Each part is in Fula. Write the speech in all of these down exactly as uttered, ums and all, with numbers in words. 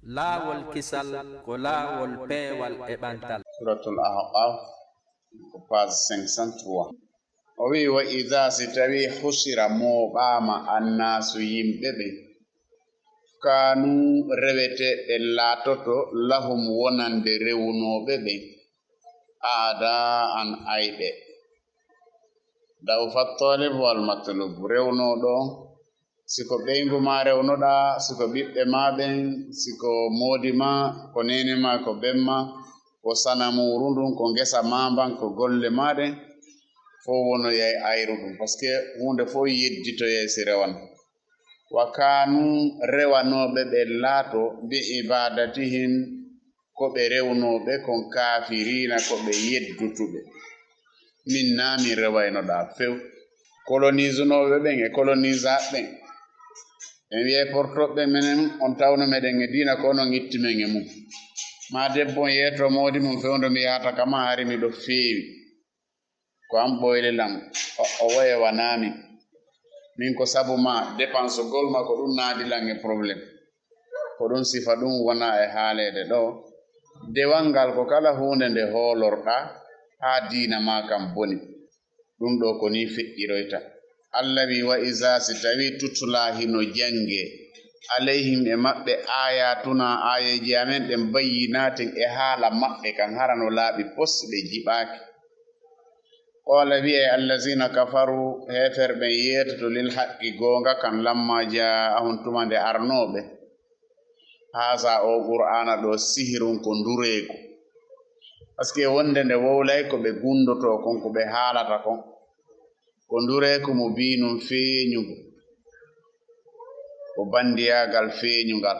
Laawol kisal ko laawol peewal e ɓantal. Suratul Ahqaf, ko page cinq cent trois. O wi'i, "Wa idha, si tawi, hushira, mooɓaama, annaasu, yimɓe ɓen, kaanu, reweteeɓe laatoto, lahum, wonande rewunooɓe ɓen, aada an, ayɓe." Da'ufa talib wal matlub, rewnooɗo on, si ko ɓeyngu maa rewnoɗaa, si ko ɓiɓɓe maa ɓen, si ko moodi maa, ko neene maa, ko ben maa, ko sanamuuru ndun, ko ngesa maa mban, ko golle maa ɗen, fow wonoyay ayru ɗum. Parce que huunde fow yedditoyay si rewan. Wa kaanu, rewanooɓe ɓe laato, bi ibadatihim, ko ɓe rewnooɓe kon, kaafiriina, ko ɓe yeddutuɓe. Min naa min rewaynoɗaa few. Kolonisunooɓe ɓen e kolonisaaɓe ɓen, en wi'ay portooɓe ɓen, menen on tawno meɗen e diina, ko onon itti men e mum. Maa debbo on yeeto moodi mum, fewndo mi yahata kama, hari miɗo feewi. Ko an ɓoyle lan, o, o woye wanaa min. Min ko sabu maa, dépensegol maa, ko ɗum naadi lan e problème. Ko ɗum sifa ɗum wonaa e haaleede ɗoo. Dewal ngal ko kala huunde nde hoolorɗaa haa diina maa kan boni. Ɗum ɗoo ko nii feƴƴiroyta. Alla wi'i, "Wa iza, si tawii, tutla, hino janngee, alayhim, e maɓɓe, aayatuna, aayeeje amen ɗen, bayyinatin, e haala maɓɓe kan, hara no laaɓi pos, ɓe jiɓaaki." Qoola, wi'ay, "Allazina kafaru, heeferɓe ɓen yeetoto, lil haqqi, goonga kan, lamma jaa'ahum, tuma nde arnoo ɓe, haaza, oo Qur'aana ɗoo, sihirun, ko ndureeku." Parce que wonde nde wowlay ko ɓe gundotoo kon, ko ɓe haalata kon, ko ndureeku, mubiinun, feeñungu, ko bandiyaagal feeñungal.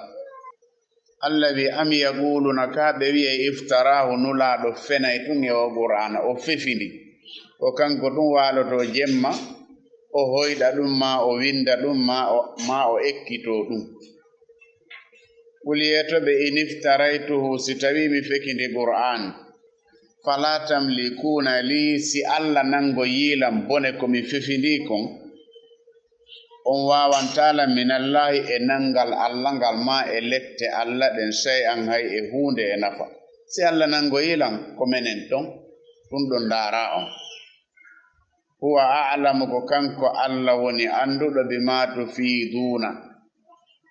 Alla wi'i, "Am yaquluna, kaa ɓe wi'ay, iftaraahu, Nulaaɗo fenay tun e oo Qur'aana, o fefindi, ko kanko tun waalotoo jemma, o hoyɗa ɗum, maa o winda ɗum, maa o, maa o ekkitoo ɗum." Qul, yeeto ɓe, "In iftaraytuhu, si tawii mi fekindi Qur'aan, fala tamlikuna li, si Alla nangoyii lan bone ko mi fefindii kon, on waawantaa lan, minallaahi, e nangal Alla ngal, maa e lette Alla ɗen, shay'an, hay e huunde e nafa. Si Alla nangoyii lan, ko menen ton, ɗum ɗon ndaaraa on. Huwa a'lamu, ko kanko Alla woni annduɗo, bimaa tufiiduuna,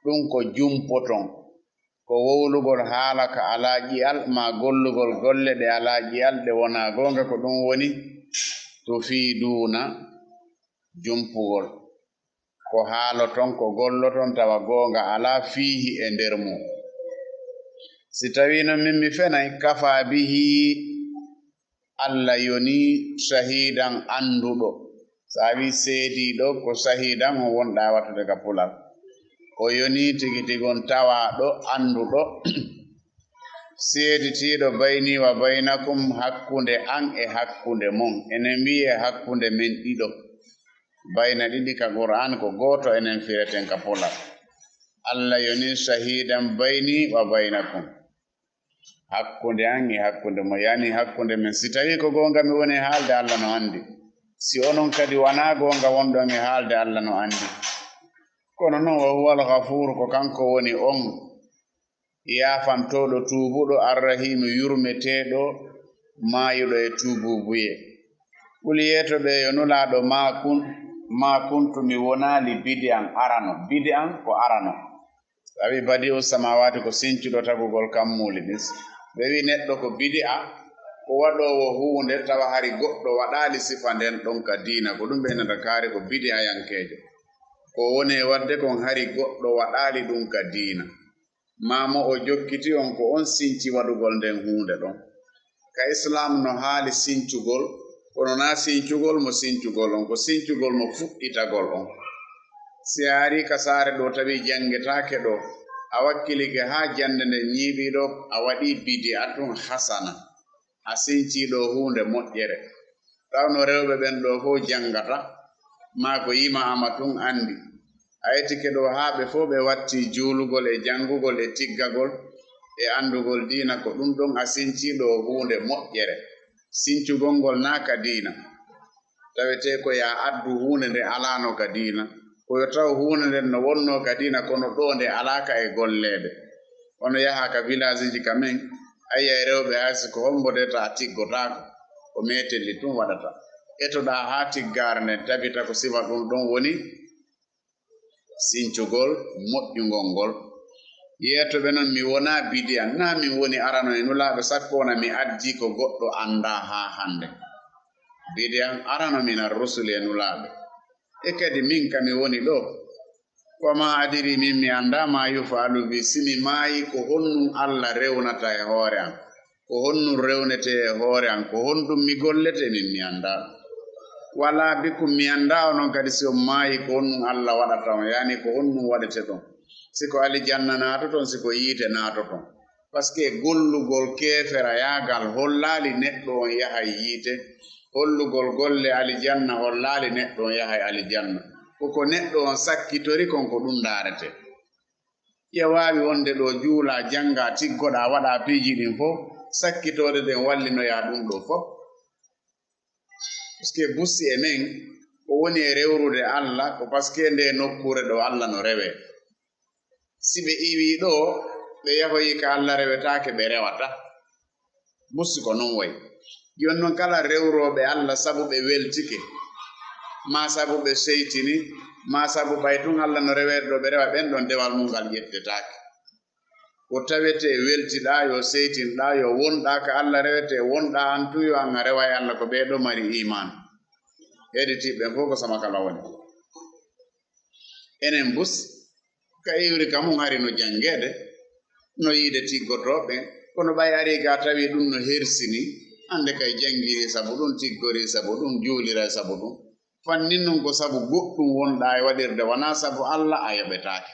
ɗum ko jumpoton, ko wowlugol haala ka alaa ƴi'al, maa gollugol golle ɗe alaa ƴi'al, ɗe wonaa goonga, ko ɗum woni tufiiduuna, jumpugol. Ko haaloton, ko golloton, tawa goonga alaa, fiihi, e nder mum. Si tawii non min mi fenay, kafaa bihi, Alla yonii, shahiidan, annduɗo. So a wii seediiɗo, ko shahiidan on wonɗaa wattude ka pular. O yonii tigi tigi on tawaaɗo, annduɗo, seeditiiɗo, bayni wa baynakum, hakkunde an e hakkunde mon. Enen wi'i e hakkunde men ɗiɗo. Bayna ɗiɗi ka Qur'aan ko gooto, enen fireten ka pular. Alla yonii shahiidan bayni wa baynakum. Hakkunde an e hakkunde mo, yani hakkunde men. Si tawii ko goonga mi woni e haalde, Alla no anndi. Si onon kadi wanaa goonga wonɗon e haalde, Alla no anndi. Kono non, wa huwal ghafuuru, ko kanko woni on yaafantooɗo, tuubuɗo, arrahiimu, yurmeteeɗo, maayuɗo e tuubuubuyee. Qul, yeeto ɓe, yo Nulaaɗo, maa kun-, maa kuntu, mi wonaali, bidi'an, arano. Bidi'an ko arano. Tawi badi'u samawaati ko sincuɗo tagugol kammuuli ɗin. Ɓe wi neɗɗo ko bidi'a, ko waɗoowo huunde tawa hari goɗɗo waɗaali sifa nden ɗon ka diina. Ko ɗum ɓe innata kaari ko bidi'ayankeejo. Ko woni e waɗde kon hari goɗɗo waɗaali ɗum ka diina. Maa mo o jokkiti on, ko on sinci waɗugol nden huunde ɗon. Ka Islaam no haali sincugol, kono naa sincugol mo sincugol on, ko sincugol mo fuɗɗitagol on. Si a arii ka saare ɗoo, tawi janngetaake ɗoo, a wakkilike haa jannde nden ñiiɓii ɗoo, a waɗii bidi'atun hasana, a sincii ɗoo huunde moƴƴere. Tawno rewɓe ɓen ɗoo fow janngata, maa ko yima ama tun anndi. A etike ɗoo haa ɓe fow ɓe wattii juulugol e janngugol e tiggagol e anndugol diina, ko ɗum ɗon a sincii ɗoo huunde moƴƴere. Sincugol ngol naa ka diina. Tawetee ko yo a addu huunde nde alaano ka diina. Ko yo taw huunde nden no wonnoo ka diina, kono ɗoo nde alaaka e golleede. Ono yaha ka villageji ka men, a yi'ay rewɓe hay si ko hombo de ta tiggotaako, ko metelli tun waɗata. Etoɗaa haa tiggaare nden tabita ko sifa ɗun ɗon woni sincugol moƴƴungol ngol. Yeetoɓe non, mi wonaa bidi'an, naa min woni arano e Nulaaɓe, sakko wona mi addii ko goɗɗo anndaa haa hande. Bidi'an arano min ar-rusuli e Nulaaɓe. E kadi min ka mi woni ɗoo, wa maa adiri, min mi anndaa, maa yuf'alu bi, si mi maayi ko honɗun Alla rewnata e hoore an. Ko honɗun rewnetee e hoore an? Ko honɗun mi golletee? Min mi anndaa. Wala bikum, mi anndaa onon kadi si on maayi ko honɗun Alla waɗata on, yaani ko honɗun waɗeteɗon. Si ko alijanna naatoton, si ko yiite naatoton. Parce que gollugol keeferayaagal hollaali neɗɗo on yahay yiite. Hollugol golle alijanna hollaali neɗɗo on yahay alijanna. Ko ko neɗɗo on sakkitori kon ko ɗun ndaaretee. Hiya waawi wonde ɗoo juulaa, janngaa, tiggoɗaa, waɗaa piiji ɗin fow, sakkitoode ɗen wallinoyaa ɗun ɗoo fow. Parce que bussi e men ko woni e rewrude Alla, ko parce que ndee nokkuure ɗoo Alla no rewee. Si ɓe iwii ɗoo, ɓe yahoyi ka Alla rewetaake, ɓe rewataa. Bussi ko non wayi. Jooni non, kala rewrooɓe Alla sabu ɓe weltike, maa sabu ɓe seytini, maa sabu ɓay tun Alla no reweede ɗoo ɓe rewa, ɓen ɗon dewal mun ngal ƴettetaake. Ko tawetee weltiɗaa, yo seytinɗaa, yo wonɗaa ka Alla rewetee, wonɗaa an tun, yo an a rewa e Alla, ko ɓee ɗoo mari iimaan. Heɗitiiɓe ɓen fow ko sama kala woni. Enen bus, ka iwri ka mun hari no janngeede, no yiide tiggotooɓe, kono ɓay arii ga tawi ɗun no hersini, hande kay janngiri sabu ɗun, tiggori sabu ɗun, juulira sabu ɗun. Fannin non ko sabu goɗɗun wonɗaa e waɗirde, wanaa sabu Alla, a yoɓetaake.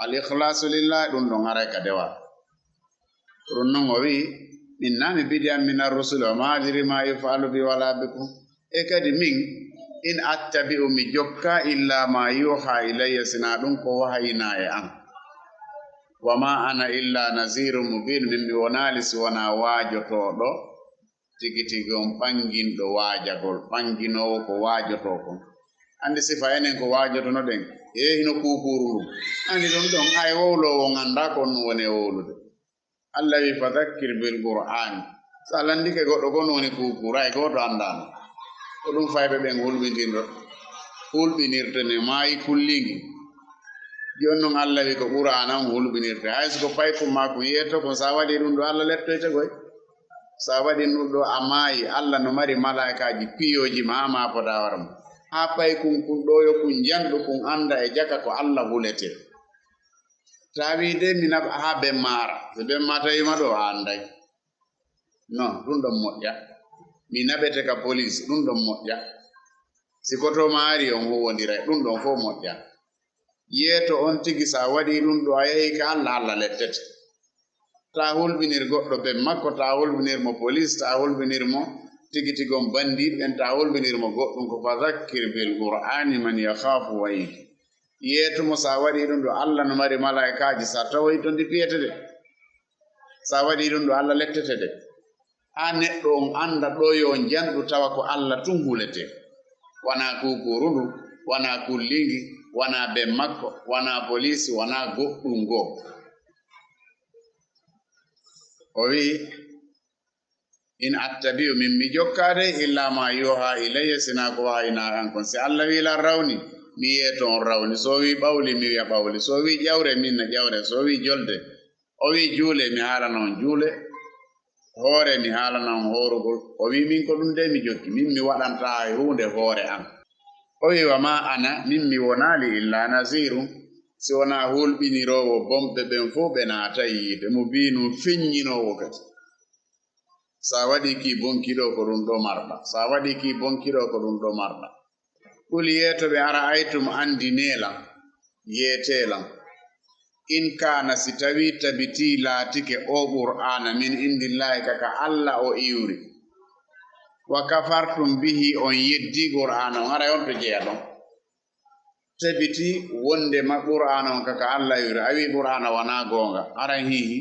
Al ikhlaasu lillahi, ɗun ɗon haray ka dewal. Ɗun non o wi'i, min naa mi bidi'an min ar-rusuli, wa maa adri maa yuf'alu bi wala bikum. E kadi min, in attabi'u, mi jokkaa, illa maa yuuhaa ilayya, sinaa ɗun ko wahayinaa e an. Wa maa ana illa naziirun mubiin, min mi wonaali si wanaa waajotooɗo tigi tigi on, ɓanginɗo waajagol, ɓanginoowo ko waajotoo kon. Anndi sifa enen ko waajotonoɗen, e hino kuukuuru ndun. Anndi ɗun ɗon, hay wowloowo on anndaa ko honɗun woni e wowlude. Alla wi'i, "Fadakkir bil Qur'aani." Si a lanndike goɗɗo ko honɗun woni kuukuuru, hay gooto anndaano. Ko ɗun fayɓe ɓen hulɓintinɗo, hulɓinirta ne maayi kulliingi. Jooni non Alla wi'i ko Qur'aana on hulɓinirta. Hay si ko paykun maa kun yeeto kon, si a waɗii ɗun ɗoo Alla lettoyte koy. Si a waɗii ɗun ɗoo a maayi, Alla no mari malaa'ikaaji piyooji ma, maa podaa wara mo. Haa paykun kun ɗoo yo kun njanɗu kun annda e jaka ko Alla huletee. Tawi de mi naɓa haa ben maa ara. Si ben maa tawi ma ɗoo, a annday. Non, ɗun ɗon moƴƴa. Mi naɓete ka poliisi, ɗun ɗon moƴƴa. Si koto maa arii on huuwondiray, ɗun ɗon fow moƴƴa. Yeeto on tigi, si a waɗii ɗun ɗoo, a yahii ka Alla, Alla lettete. Taa hulɓinir goɗɗo ben makko, taa hulɓinir mo poliisi, taa hulɓinir mo tigi tigi on banndiiɓe ɓen, taa hulɓinir mo goɗɗun ko, "Fadakkir bil Qur'aani man yakhaafu wa'iid." Yeetu mo, si a waɗii ɗun ɗoo, Alla no mari malaa'ikaaji, si a tawoyii ton ɗi piyete de. Si a waɗii ɗun ɗoo, Alla lettete de. Haa neɗɗo on annda ɗoo yo on njanɗu tawa ko Alla tun huletee. Wanaa kuukuuru ndun, wanaa kulliingi, wanaa ben makko, wanaa poliisi, wanaa goɗɗun goo. O wi'i, "In attabi'u, min mi jokkaade, illa maa yuuhaa ilayya, sinaa ko wahayinaa an kon." Si Alla wi'i lan rawni, mi yeeto on rawni. Si o wi'i ɓawli, mi wi'a ɓawli. Si o wi'i ƴawre, mi inna ƴawre. Si o wi'i jolde, o wi'i juule, mi haalana on juule. Hoore, mi haalana on hoorugol. O wi'i min ko ɗun de mi jokki. Min mi waɗantaa hay huunde hoore an. O wi'i, "Wa maa ana, min mi wonaali illa naziirun, si wonaa hulɓiniroowo bonɓe ɓen fow ɓe naatay yiite, mubiinun, feɲɲinoowo kadi." Si a waɗii kii bonki ɗoo, ko ɗun ɗoo marɗa. Si a waɗii kii bonki ɗoo, ko ɗun ɗoo marɗa. Qul, yeeto ɓe, ara'aytum, anndinee lan, yeetee lan. In kaana, si tawii tabitii laatike oo Qur'aana min indillaahi, ka ka Alla o iwri. Wa kafartum bihi, on yeddii Qur'aana on, haray honto jeyaɗon? Tabitii wonndema Qur'aana on ka ka Alla iwri, a wi'i Qur'aana wanaa goonga, haray hiihi,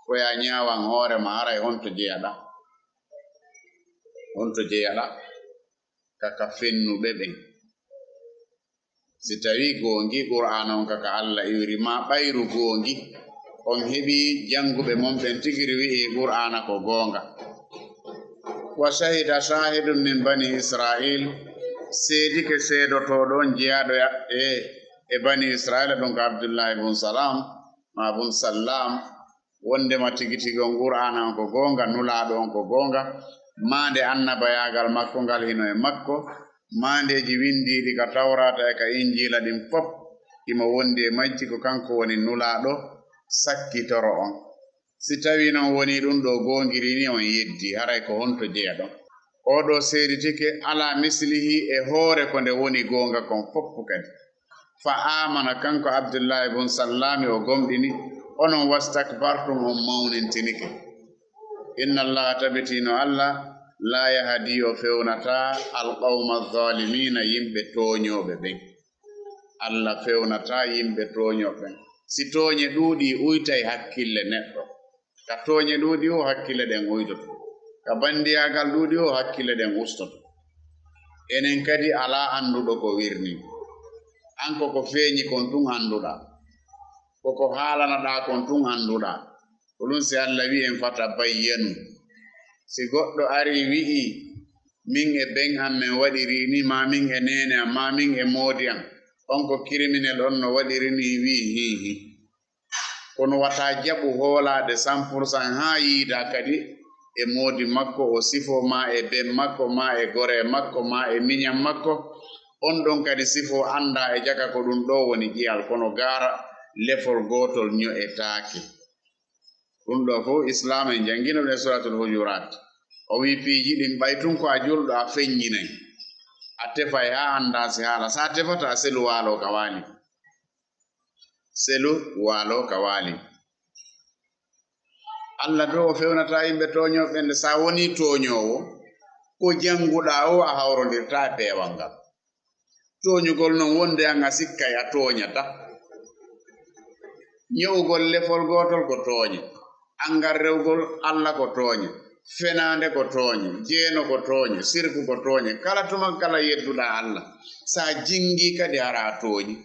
ko yaa ɲaawan hoore maa, haray honto jeyaɗaa? Honto jeyaɗaa ka ka fennuɓe ɓen? Si tawii goongi Qur'aana on ka ka Alla iwri, maa ɓayru goongi, On heɓi jannguɓe mon ɓen tigi ri wi'i Qur'aana ko goonga. Wa shahida shahidun min bani Isra'il, seedike seedotooɗo on jeyaaɗo ya-, e, e bani Isra'ila, ɗum ko Abdullahi bun Salam, ma bun Sallam, wondema tigi tigi on Qur'aana on ko goonga, Nulaaɗo on ko goonga, maande annabayaagal makko ngal hino e makko, maandeeji winndiiɗi ka Tawraata e ka Injiila ɗin fof, himo wondi e majji, ko kanko woni Nulaaɗo sakkitoro on. Si tawii non wonii ɗum ɗoo goongiri ni, on yeddii, haray ko honto jeyaɗon? Oo ɗoo seeditike alaa mislihi e hoore ko nde woni goonga kon fof kadi. Fa aamana, kanko Abdullahi bun Sallaami, o gomɗini, onon wastakbartum, on mawnintinike. Inna Allaha, tabitiino Allah, laa yahdi, o fewnataa, alqawma alzaalimiina, yimɓe tooñooɓe ɓen. Allah fewnataa yimɓe tooñooɓe ɓen. Si tooñe ɗuuɗii, uytay hakkille neɗɗo. Ka tooñe ɗuuɗi o, hakkille ɗen uytoto. Ka banndiyaagal ɗuuɗi o, hakkille ɗen ustoto. Enen kadi alaa annduɗo ko wirnii. An ko ko feeñi kon tun annduɗaa. Ko ko haalanaɗaa kon tun annduɗaa. Ko ɗun si Allah wi'i en fata bayyanu. Si goɗɗo arii wi'i, min e ben an men waɗiri ni, maa min e neene an, maa min e moodi an, on ko kiriminel on no waɗiri ni, wi'i hiihi. Kono wata jaɓu hoolaade cent pour cent haa yiida kadi e moodi makko, o sifo maa e ben makko, maa e goree makko, maa e miñan makko. On ɗon kadi sifo anndaa e jaka ko ɗun ɗoo woni ƴi'al, kono gaara lefol gootol ño'etaake. Ɗun ɗoo fow Islaam en janngino ɗun e Suratul Hujurat. O wi'i piiji ɗin ɓay tun ko a julɗo a feññinay. A tefay haa anndaa si haala. Si a tefata a selu waaloo ka waali. Selu waaloo ka waali. Allah dow o fewnataa yimɓe tooñooɓe ɓen de, si a wonii tooñoowo, ko jannguɗaa o a hawrondirtaa e peewal ngal. Tooñugol non wonde an a sikkay a tooñataa. Ño'ugol lefol gootol ko tooñe. Angal rewgol Allah ko tooñe. Fenaande ko tooñe. Jeeno ko tooñe. Sirku ko tooñe. Kala tuma kala yedduɗaa Allah, si a jinngii kadi hara a tooñi.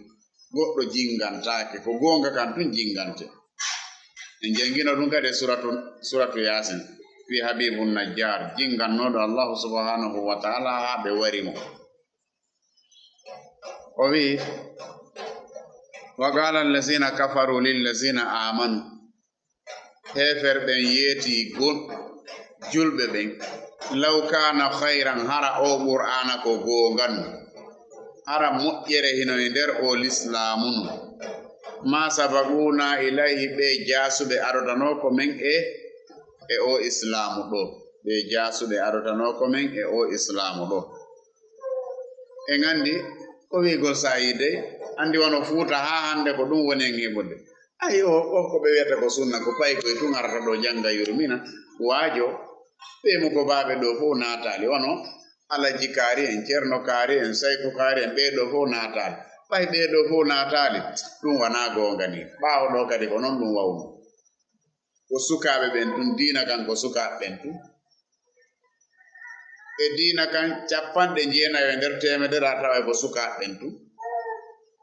Goɗɗo jinngantaake, ko goonga kan tun jinngante. En janngino ɗun kadi e suratu, suratu Yaasin, fii Habiibun Najjaar, jinngannooɗo Allahu subhaanahu wa ta'aala haa ɓe wari mo. O wi'i, "Wa qaala allaziina kafaruu lillaziina aamanuu." Heeferɓe ɓen yeetii gon-, julɓe ɓen, "Law kaana khayran, hara oo Qur'aana ko goonga no, hara moƴƴere hino e nder oo lislaamu no, maa sabaquunaa ilayhi, ɓee jaasuɓe arotanoo ko men e, e oo islaamu ɗoo, ɓee jaasuɓe arotanoo ko men e oo islaamu ɗoo." En anndi ko wi'ugol saayii dey, anndi wano Fuuta haa hannde ko ɗun woni en heɓude. Ayi, o, o ko ɓe wi'ata ko sunna, ko paykoy tun arata ɗoo jannga yurmina, waajo, ɓee mo ko baaɓe ɗoo fow naataali, wano Alaji Kaari en, Ceerno Kaari en, Sayku Kaari en, ɓee ɗoo fow naataali. Ɓay ɓee ɗoo fow naataali, ɗun wanaa goonga nii. Ɓaawo ɗoo kadi ko non ɗun wawno. Ko sukaaɓe ɓen tun, diina kan ko sukaaɓe ɓen tun. E diina kan, capanɗe jeenayo e nder teemedere a taway ko sukaaɓe ɓen tun.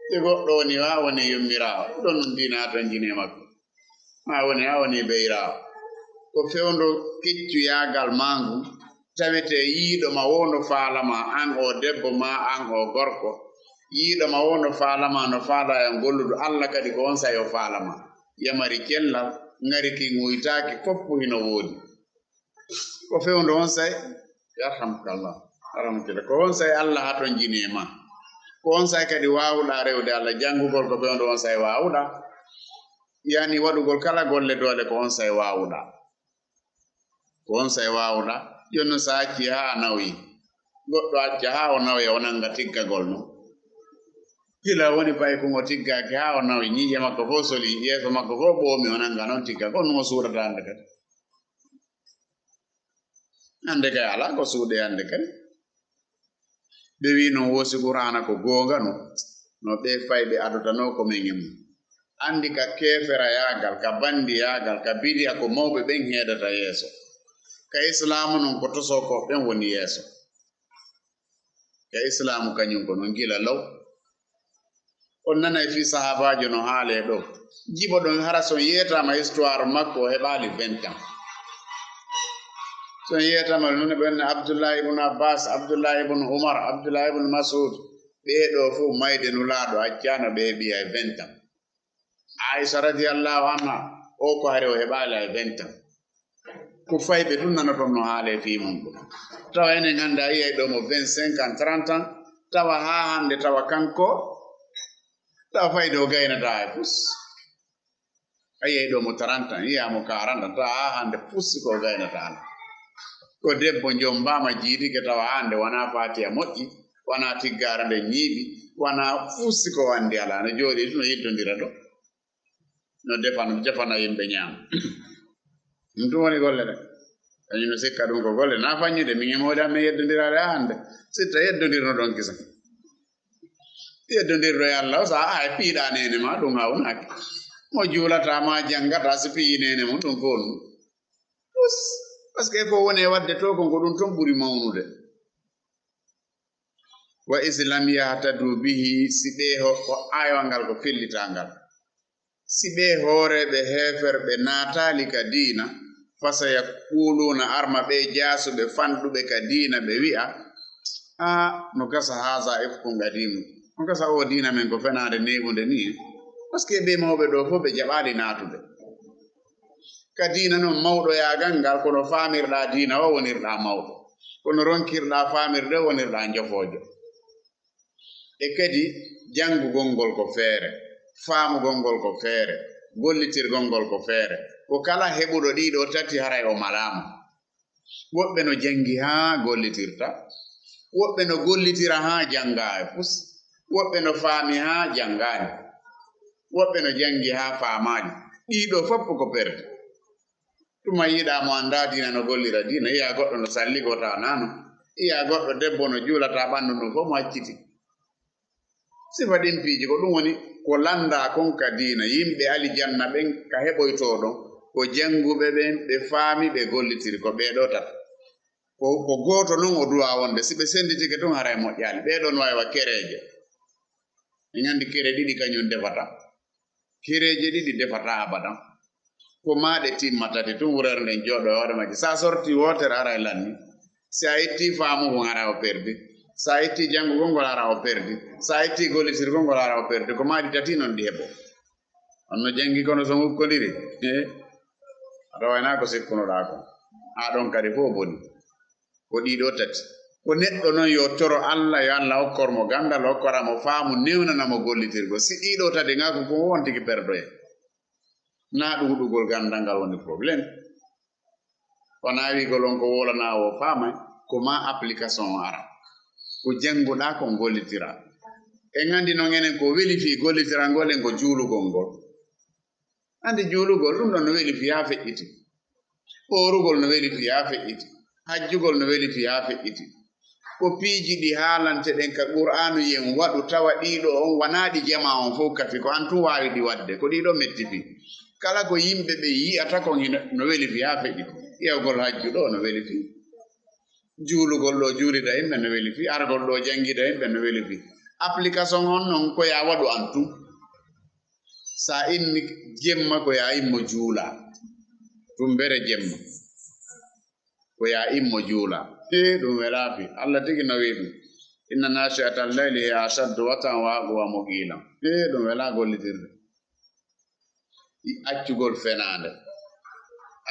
Si goɗɗo woni, haa woni yummiraawo, ɗon non diina haa ton jine makko. Maa woni, haa woni beyraawo. Ko fewndo keccuyaagal maa ngun, tawetee yiiɗo ma woo no faala ma, an oo debbo maa an oo gorko. Yiiɗo ma woo no faala ma, no faala e on golluɗo, Allah kadi ko on saa'i o faala ma. Yamari cellal, ŋari kin uytaaki, foppu hino woodi. Ko fewndo on saa'i, yarhamukallah, yarhamukallah. Ko on saa'i Allah hatonjini e ma. Ko on saa'i kadi waawuɗaa rewde Allah, janngugol ko fewndo on saa'i waawuɗaa. Yani waɗugol kala golle doole ko on saa'i waawuɗaa. Ko on saa'i waawuɗaa. Jooni non si a accii haa a nawi. Goɗɗo acca haa o nawi, o nannga tiggagol non. Gila woni paykun o tiggaaki haa o nawi, ñiiƴe makko fow soli, yeeso makko fow ɓoomi, o nannga non tigga. Ko non o suuɗata hannde kadi. Hannde kay alaa ko suuɗee hannde kadi. Ɓe wi'i non woo si Qur'aana ko goonga non, no ɓee fayɓe adotanoo ko men e mun. Anndi ka keeferayaagal, ka banndiyaagal, ka bidi'a ko mawɓe ɓen heedata yeeso. Ka islaamu non ko tosokooɓe ɓen woni yeeso. Ka islaamu kañun ko non gila law. On nanay fii sahaabaajo no haalee ɗoo. Jiɓoɗon hara so on yeetaama histoire makko, o heɓaali vingt ans. So on yeetaama, non ɓen Abdullahi ibn Abbas, Abdullahi ibn Umar, Abdullahi ibn Mas'ud, ɓee ɗoo fof mayde Nulaaɗo accaano ɓe heɓi hay vingt ans. Aisha radiyallahu anha, o ko hari o heɓaali hay vingt ans. Ko fayɓe tun nanoton no haalee fii mum ɗum. Tawa enen hannde a yiyay ɗoo mo vingt-cinq ans, trente ans, tawa haa hannde tawa kanko, tawa fayde o gaynataa hay fus. A yiyay ɗoo mo trente ans, yiyaa mo quarante ans, tawa haa hannde fus ko o gaynataa. Ko debbo jommbaama jiidike tawa hannde wanaa faatiya moƴƴi, wanaa tiggaara nde ñiiɓi, wanaa fus ko o anndi alaa, no jooɗii tun no yeddondira ɗoo. No defano, jafana yimɓe ñaama. Ɗum tun woni golle ɗe. Kañum no sikka ɗum ko golle. Na faññude, min e moodi amen yeddondiraade haa hannde. Sitta yeddondirno ɗon kisa. Yeddondirɗo e Allah o, so a, a piiɗaa neene ma, ɗum hawnaaki. Mo juulataa ma janngataa, si piyi neene mum, ɗum ko honɗum? Us, parce que ko woni e waɗde to, ko ko ɗum ton ɓuri mawnude. Wa is lam yahtadu bihi, si ɓe ho-, ko aayawal ngal ko fellitangal. Si ɓe hooreeɓe heeferɓe naataali ka diina, fa sayaquluuna, arma ɓe jaasuɓe fanɗuɓe ka diina, ɓe wi'a, "Aa, no gasa, haza ifkun qadimu." No gasa, o diina men ko fenaande neeɓunde ni. Parce que ɓe mawɓe ɗoo fof ɓe jaɓaali naatude. Ka diina non mawɗoyaagal ngal, kono faamirɗaa diina o wonirɗaa mawɗo. Kono ronkirɗaa faamirde o wonirɗaa njofoojo. E kadi janngugol ngol ko feere, faamugol ngol ko feere, gollitirgol ngol ko feere. Ko kala heɓuɗo ɗiɗo tati haray o malaama. Woɓɓe no janngi haa gollitirta, woɓɓe no gollitira haa janngaa e fus, woɓɓe no faami haa janngaani, woɓɓe no janngi haa faamaani. Ɗiɗo fof ko perte. Tuma yiɗaa mo anndaa diina no gollira diina, yiyaa goɗɗo no salligoo tawa naano, yiyaa goɗɗo debbo no juulataa ɓanndu ndun fof mo acciti. Sifa ɗin piiji ko ɗum woni ko lanndaa kon ka diina, yimɓe alijanna ɓen ka heɓoytoo ɗon, ko jannguɓe ɓen, ɓe faami, ɓe gollitiri, ko ɓee ɗoo tata. Ko, ko gooto non o duwaa wonde, si ɓe sennditike tun haray moƴƴaali. Ɓee ɗoo no wayi wa kereeje. En anndi kere ɗiɗi kañum defata. Kereeje ɗiɗi defataa abadan. Ko maa ɗe timma tati tun, wurere nden jooɗo e hoore majje. Si a sorti wootere, haray lanni. Si a itti faamu ngun, haray o perdi. Si a itti janngugol ngol, haray o perdi. Si a itti gollitirgol ngol, haray o perdi. Ko maa ɗi tati non ɗi heɓo. On no janngi kono so ngukkodiri. Eh? A tawaynaa ko sikkunoɗaa kon. Haa ɗon kadi fof boni. Ko ɗiɗo tati. Ko neɗɗo non yo toro Allah, yo Allah okkor mo ganndal, okkora mo faamu, newnana mo gollitirgol. Si ɗiɗo tati ngaku ko on tigi perdoye. Na ɗuuɗugol ganndal ngal woni problème. Wonaa wiigol on ko wowlanaa o faamay, ko maa application o ara. Ko jannguɗaa kon gollitiraa. En anndi non enen ko weli fii gollitirangol en ko juulugol ngol. Anndi juulugol ɗum ɗon no weli fii haa feƴƴiti. Ɓoorugol no weli fii haa feƴƴiti. Hajjugol no weli fii haa feƴƴiti. Ko piiji ɗi haalante ɗen ka Qur'aanu yen waɗu tawa ɗiɗo on wanaa ɗi jamaa on fof kafi, ko an tun waawi ɗi waɗde, ko ɗiɗo metti fii. Kala ko yimɓe ɓe yi'ata kon hino, no weli fii haa feƴƴiti. Ƴeewgol hajju ɗo no weli fii. Juulugol ɗo juulida yimɓe no weli fii. Argol ɗo janngida yimɓe no weli fii. Application on non ko yaa waɗu an tun. Sa immi jemma ko yaa immo juula. Tumbere jemma. Ko yaa immo juula. Hee, ɗum welaa fii. Allah tigi no wi'i ɗum. Inna naashi'atal layli hiya ashaddu wat'an wa aqwamu qiila. Hee, ɗum welaa gollitirde. Accugol fenaande.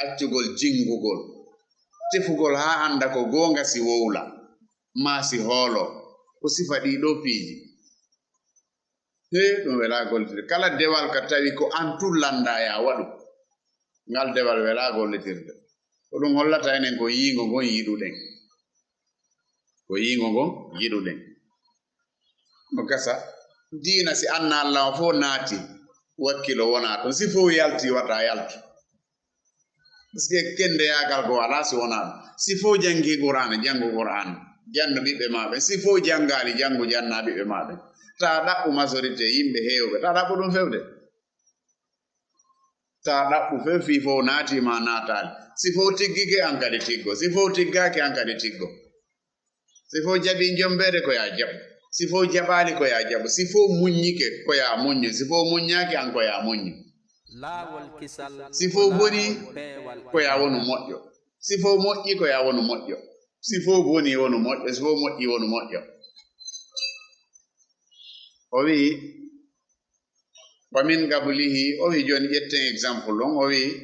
Accugol jinngugol. Tefugol haa annda ko goonga si wowla. Maa si hoolo. Ko sifa ɗii ɗoo piiji. Hee, ɗum welaa gollitirde. Kala dewal ka tawi ko an tun lanndaa yaa waɗu. Ngal dewal welaa gollitirde. Ko ɗum hollata enen ko yiingo ngon yiɗuɗen. Ko yiingo ngon yiɗuɗen. No gasa, diina si anna Allah on fof naati, wakkilo wonaa ton. Si fof yalti, wata yaltu. Parce que kenndeyaagal ko alaa si wonaa ɗum. Si fof janngi Qur'aana, janngu Qur'aana. Jannu ɓiɓɓe maa ɓen. Si fof janngaali, janngu jannaa ɓiɓɓe maa ɓen. Taa ɗaɓɓu majorité yimɓe heewɓe. Taa ɗaɓɓu ɗum fewde. Taa ɗaɓɓu few fii fof naatiima naataali. Si fof tiggike, an kadi tiggo. Si fof tiggaaki, an kadi tiggo. Si fof jaɓii jommbeede, ko yaa jaɓu. Si fof jaɓaali, ko yaa jaɓo. Si fof muññike, ko yaa muñño. Si fof muññaaki, an ko yaa muñño. Si fof boni, ko yaa wonu moƴƴo. Si fof moƴƴi, ko yaa wonu moƴƴo. Si fof boni, wonu moƴƴo. Si fof moƴƴi, wonu moƴƴo. O wi'i, wa min qablihi, o wi'i, jooni ƴetten exemple on, o wi'i,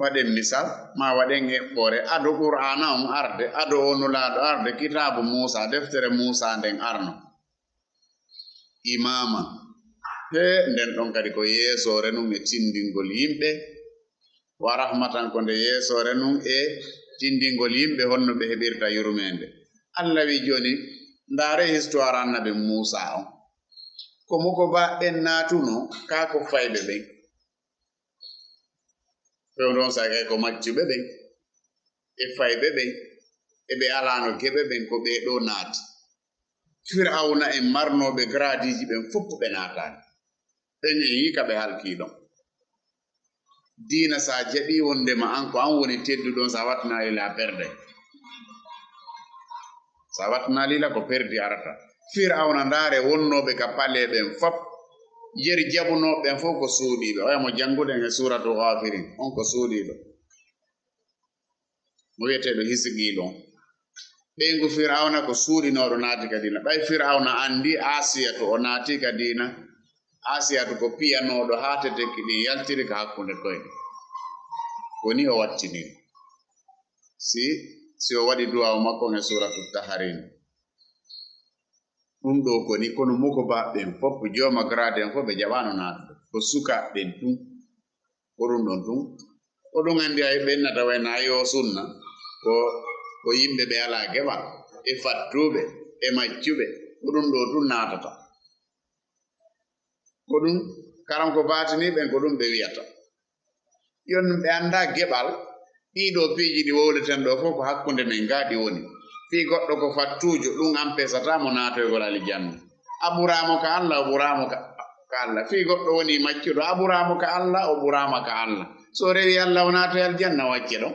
waɗen misal, ma waɗen eɓɓoore, ado Qur'aana on arde, ado o Nulaaɗo arde, kitaabu Muusa, deftere Muusa nden arno. Imaaman. He, nden ɗon kadi ko yeesoore nun e tindingol yimɓe, wa rahmatan, ko nde yeesoore nun e tindingol yimɓe honno ɓe heɓirta yurmeende. Alla wi'i jooni, ndaaree histoire annabi Muusa on. Ko mo ko ba ɓen naatuno, kaa ko fayɓe ɓen. Fewndo on saka ko maccuɓe ɓen, e fayɓe ɓen, e ɓe alaano geɓe ɓen, ko ɓee ɗoo naati. Fir'awna en marnooɓe garaadiiji ɓen fof ɓe naataani. Ɓen en yi'i ka ɓe halkii ɗon. Diina, sa jaɓii wondema an ko an woni tedduɗo on, sa wattinaali la perde. Sa wattinaali la ko perdi arata. Fir'awna, ndaare wonnooɓe ka pale ɓen fof, yeri jaɓunooɓe ɓen fof ko suuɗiiɓe. Oya mo jannguɗen e suuratu Gaafirin, on ko suuɗiiɗo. Mo wi'eteeɗo Hisqiilu on. Ɓeyngu Fir'awna ko suuɗinooɗo naati ka diina. Ɓay Fir'awna anndi Aasiyatu o naati ka diina. Aasiyatu ko piyanooɗo haa tetekki ɗin yaltiri ka hakkunde koyɗe. Ko ni o wattini. Si, si o waɗi duwaawu makko on e suuratu Taharim. Ɗum ɗoo ko ni, kono moko ba ɓen fof, jooma grade en fof, ɓe jaɓaano naatude. Ko sukaaɓe ɓen tun. Ko ɗum ɗon tun. Ko ɗum anndi ay ɓennata wayno ay o sunna. Ko, ko yimɓe ɓe alaa geɓal, e fattuɓe, e maccuɓe. Ko ɗum ɗoo tun naatata. Ko ɗum, karam ko baatini ɓen, ko ɗum ɓe wi'ata. Yon ɓe anndaa geɓal, ɗii ɗoo piiji ɗi wowleten ɗoo fof ko hakkunde men gaa ɗi woni. Fii goɗɗo ko fattuujo, ɗum ampesataa mo naatoygol alijanna. A ɓuraamo ka Alla, o ɓuraamo ka, ka Alla. Fii goɗɗo woni maccuɗo, a ɓuraamo ka Alla, o ɓuraama ka Alla. So o rewi Alla, o naatoy aljanna, o acce ɗon.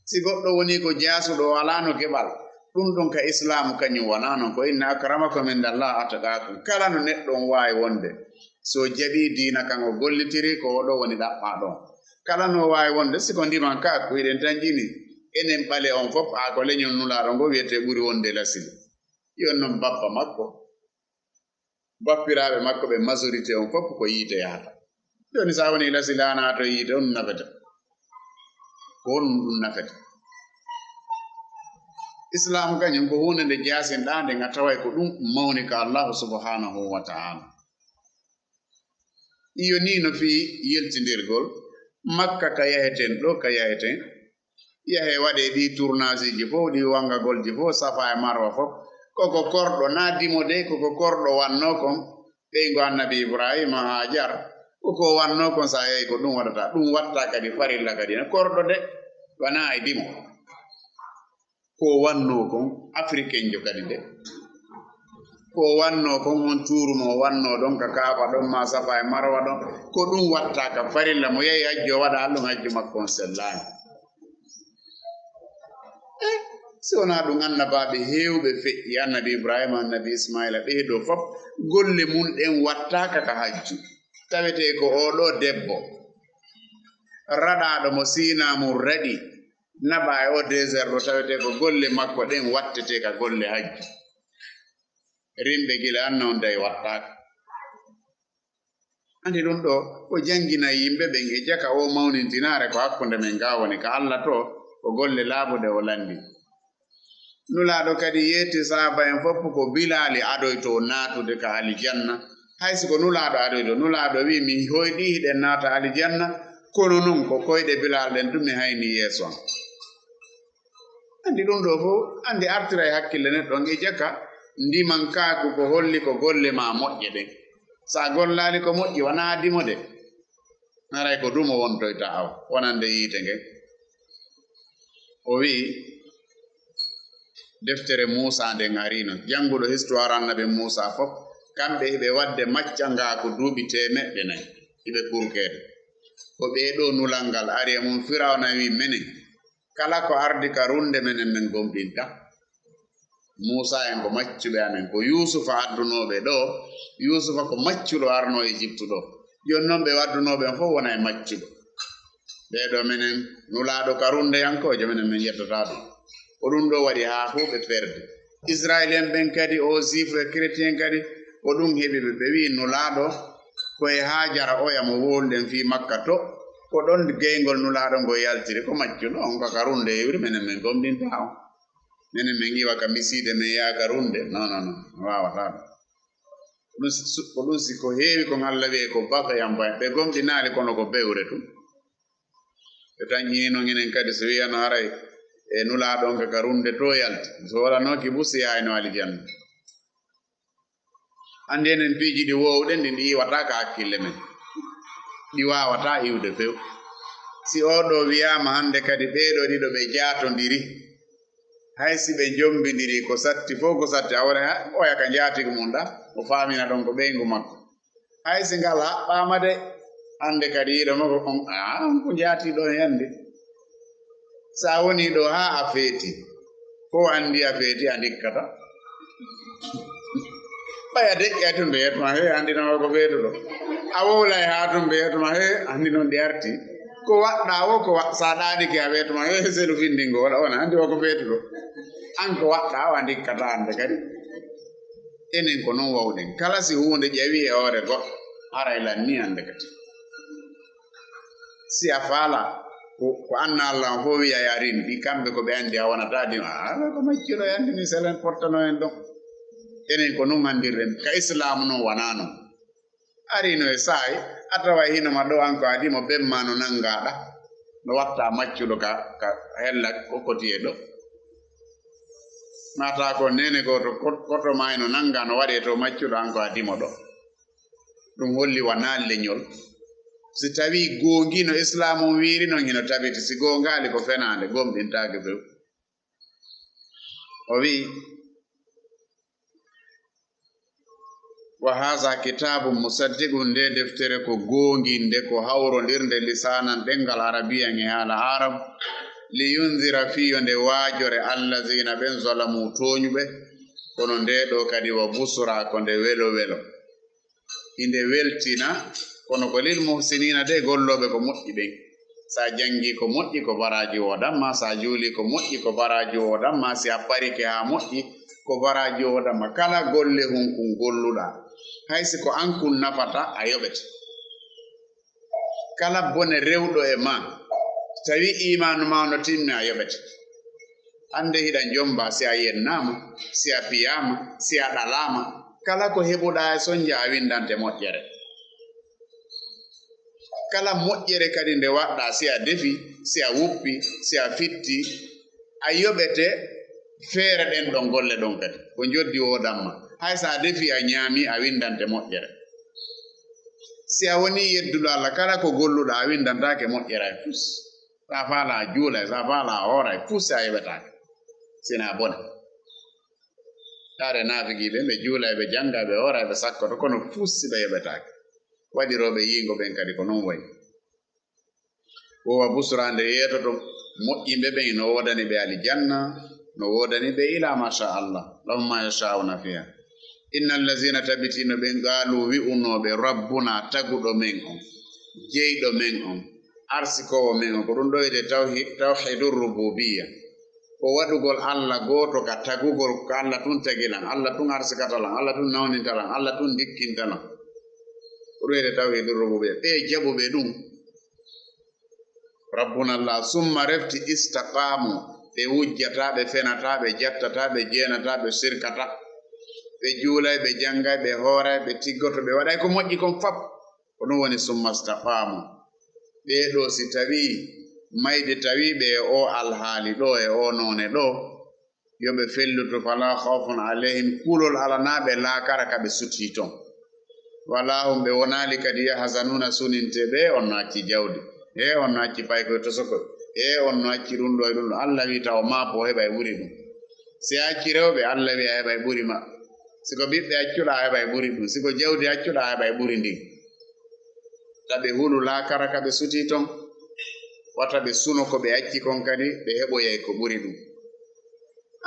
Si goɗɗo woni ko jaasuɗo, o alaano geɓal, ɗum ɗon ka Islaamu kañum wonaa non. Ko inna akramakum indallahi atqaakum. Kala no neɗɗo on waawi wonde, so jaɓii diina kan o gollitiri, ko o ɗo woni ɗaɓɓaa ɗon. Kala no waawi wonde, si ko ndiman ka, ko hiɗen tanƴini, enen ɓale on fof, haa ko leñol Nulaaɗo ngo wi'etee ɓuri wonde lasili. Yon non bappa makko. Bappiraaɓe makko ɓe majorité on fof ko yiite yahata. Jooni sa woni lasila a naatoy yiite, on nafete. Ko honɗum ɗum nafete? Islaamu kañum ko huunde nde jaasinɗaa nden a taway ko ɗum mawni ka Allahu subhanahu wa ta'ala. Iyo ni no fii yeltindirgol Makka ka yaheten ɗo ka yaheten. Yahe waɗe ɗi tournageji fof, ɗi wangagolji fof, Safa e Marwa fof. Koko korɗo, na dimo dey, koko korɗo wanno kon. Ɓeyngo Annabi Ibrahima, Hajar, koko wanno kon sa yahi ko ɗum waɗata. Ɗum watta kadi farilla kadi. Na korɗo de, wana e dimo. Ko wanno kon Africain jo kadi de. Ko wanno kon on tuuru mo wanno ɗon ka Kaaba ɗon ma Safa e Marwa ɗon. Ko ɗum watta ka farilla mo yahi hajjo waɗa ɗum hajjo makko on sellaani. Eh, si wonaa ɗum annabaaɓe heewɓe feƴƴi, Annabi Ibrahima, Annabi Ismaila, ɓe ɗo fof golle mum ɗen wattaaka ka hajju. Tawetee ko oo ɗoo debbo raɗaaɗo mo Siina mum raɗi, naɓa e oo désert ɗo, tawetee ko golle makko ɗen wattete ka golle hajju. Rimɓe gila anna on day wattaaka. Andi ɗum ɗo, ko janngina yimɓe ɓen e jaka o mawnintinaare ko hakkunde men ga woni ka Alla to, ko golle laaɓuɗe o lanndi. Nulaaɗo kadi yeeti sahaaba en fof ko Bilaali adoyto naatude ka alijanna. Hay si ko Nulaaɗo adoyto, Nulaaɗo wi'i, "Min hoyɗi hiɗen naata alijanna, kono non ko koyɗe Bilaal ɗen tun mi hayni yeeso an." Andi ɗum ɗo fof, andi artira e hakkille neɗɗo on e jaka, ndiman kaaku ko holli ko golle ma moƴƴe ɗen. Sa gollaali ko moƴƴi, wona dimo de. Haray ko dumo wontoyta aw, wonande yiite ngen. O wi'i, deftere Muusa nden arino. Jannguɗo histoire Annabi Muusa fof, kamɓe hiɓe waɗde maccangaaku duuɓi teemeɗɗe nayi, hiɓe kurkeede. Ko ɓee ɗoo nulal ngal ari e mum, Firawna wi'i, "Menen, kala ko ardi ka runde, menen men gomɗinta." Muusa en ko maccuɓe amen, ko Yuusufa addunooɓe ɗo. Yuusufa ko maccuɗo arno Ejiptu ɗo. Jooni noon ɓe waddunooɓe en fof wona e maccuɗo. Ɓee ɗo menen nulaaɗo ka runndeyankoojo, menen min yettataa ɗum. Ko ɗum ɗo waɗi haa fof ɓe perdi. Israéliens ɓen kadi, o juif e chrétien kadi, ko ɗum heɓi ɓe. Ɓe wi'i nulaaɗo ko e Haajara oya mo wowluɗen fii Makka to, ko ɗon geyngol nulaaɗo ngo yaltiri. Ko maccuɗo on, ko ka runnde iwri, menen min gomɗintaa on. Menen min iwa ka misiide, min yaha ka runnde. Non, non, non, mi waawataa ɗum. Ko ɗum si, ko ɗum si ko heewi kon Alla wi'e ko bagayan bay, ɓe gomɗinaali kono ko bewre tun. Ɓe tan ƴini non enen kadi so wiyano haray e nulaaɗo on ka, ka runnde to yalti. So waɗanooki bu si yaayno aljanna. Anndi enen piiji ɗi woowɗen ɗin ɗi iwataa ka hakkille men. Ɗi waawataa iwde few. Si oo ɗo wiyaama hannde kadi ɓee ɗo ɗiɗo ɓe jaatondiri. Hay si ɓe njombindiri ko satti fof ko satti, a wona ha oya ka njaatigi mum ɗa, o faamina ɗon ko ɓeyngu makko. Hay si ngal haɓɓaama de, hannde kadi yiɗo makko on, a, on ko njaatiiɗo on yande. Sa woni ɗo haa a feeti, ko anndi a feeti a ndikkata. Ɓay a deƴƴay tun ɓe yetma, he, anndi non ko feetuɗo. A wowlay haa tun ɓe yetma, he, anndi non ɗi arti. Ko waɗɗa wo, ko wa-, sa ɗaanike a weetuma, he, selu findingo, wala on anndi wo ko feetuɗo. An ko waɗɗa o, a ndikkata hannde kadi. Enen ko non wawɗen. Kala si huunde ƴawi e hoore goɗɗo, haray lanni hannde kadi. Si a faala, ko, ko anna Allah on fof wiya ya rin, ɗi kamɓe ko ɓe anndi a wonata ɗi, a, ko maccuɗo e anndi ni selen pottano en ɗon. Enen ko non anndirɗen. Ka Islaamu non wanaa non. Ari no e saa'i, a tawa hino ma ɗo an ko adii mo ben ma no nanngaɗa, no watta maccuɗo ka, ka hella kokotiye ɗo. Mata ko nene gooto ko-, koto ma hino nannga no waɗe to maccuɗo an ko adii mo ɗo. Ɗum holli wanaa leñol. Si tawi goongi no Islaamu on wiiri non hino tabiti, si goongaali ko fenaande, gomɗintaake few. O wi'i, "Wa haza kitabun musaddiqun, nde deftere ko goonginde, ko hawrondirnde lisaanan ɗemngal arabiyan e haala Arab, li yunzira fii yo nde waajore allazina ɓen zalamu tooñuɓe, kono nde ɗo kadi wa busra ko nde welo welo." Inde weltina, kono ko lil muhsinina de gollooɓe ko moƴƴi ɓen. Si a janngii ko moƴƴi, ko baraaji woodan ma, si a juulii ko moƴƴi, ko baraaji woodan ma, si a parike haa moƴƴi, ko baraaji woodan ma. Kala golle hunkun golluɗaa, hay si ko an kun nafata, a yoɓete. Kala bone rewɗo e ma, tawi iimaanu ma no timmi, a yoɓete. Hannde hiɗa jombaa, si a yennaama, si a piyaama, si a ɗalaama, kala ko heɓuɗaa e sonja, a winndante moƴƴere. Kala moƴƴere kadi nde waɗɗaa, si a defi, si a wuppi, si a fitti, a yoɓete feere ɗen ɗon golle ɗon kadi. Ko njoddi woodan ma. Hay so a defi, a ñaami, a winndante moƴƴere. Si a wonii yedduɗo Allah, kala ko golluɗaa, a winndantaake moƴƴere hay fus. Sa faalaa a juulay, sa faalaa a hooray, fus a yoɓetaake. Sina bone. Taare naafigiiɓe, ɓe juulay, ɓe janngay, ɓe hooray, ɓe sakkoto, kono fus si ɓe yoɓetaake. Waɗirooɓe yiingo ɓen kadi ko non wayi. Wo wa busra nde yeetoto moƴƴimɓe ɓen, no woodani ɓe aljanna, no woodani ɓe ila ma sha Allah, lahum ma yasha'una fiha. Inna allazina, tabitino ɓen, qaalu, wi'unooɓe, rabbuna, taguɗo men on, jeyɗo men on, arsikoowo men on, ko ɗum ɗo wiyetee tawhi-, tawhidur rububiyya. Ko waɗugol Allah gooto ka tagugol, ko Allah tun tagi lan, Allah tun arsikata lan, Allah tun nawninta lan, Allah tun ndikkinta lan. Ko ɗum wiyetee tawhidur rububiyya. Ɓe jaɓuɓe ɗum, rabbuna Allah, summa refti istaqamu, ɓe wujjataa, ɓe fenataa, ɓe jattataa, ɓe jeenataa, ɓe sirkataa. Ɓe juulay, ɓe janngay, ɓe hooray, ɓe tiggoto, ɓe waɗay ko moƴƴi kon fop. Ko ɗum woni summa staqaamu. Ɓee ɗoo, si tawii mayde tawii ɓe e oo alhaali ɗoo, e oo noone ɗoo, yo ɓe fellutu, falaa khawfun alayhim, kulol alanaa ɓe laakara ka ɓe sutii ton. Walaa hum, ɓe wonaali kadi, yahzanuuna, sunintee ɓe, on no acci jawdi, he on no acci paykoy tosokoy, he on no acci ɗum ɗoo e ɗum ɗoo. Allah wi'i taw maa ko heɓay ɓuri ɗum. Si a acci rewɓe, Allah wi'i a heɓay ɓuri maɓɓe. Si ko ɓiɓɓe accuɗaa, a heɓay ɓuri ɗum. Si ko jawdi accuɗaa, a heɓay ɓuri ndin. Ta ɓe hulu laakara ka ɓe sutii ton, wata ɓe suno ko ɓe acci kon kadi, ɓe heɓoyay ko ɓuri ɗum.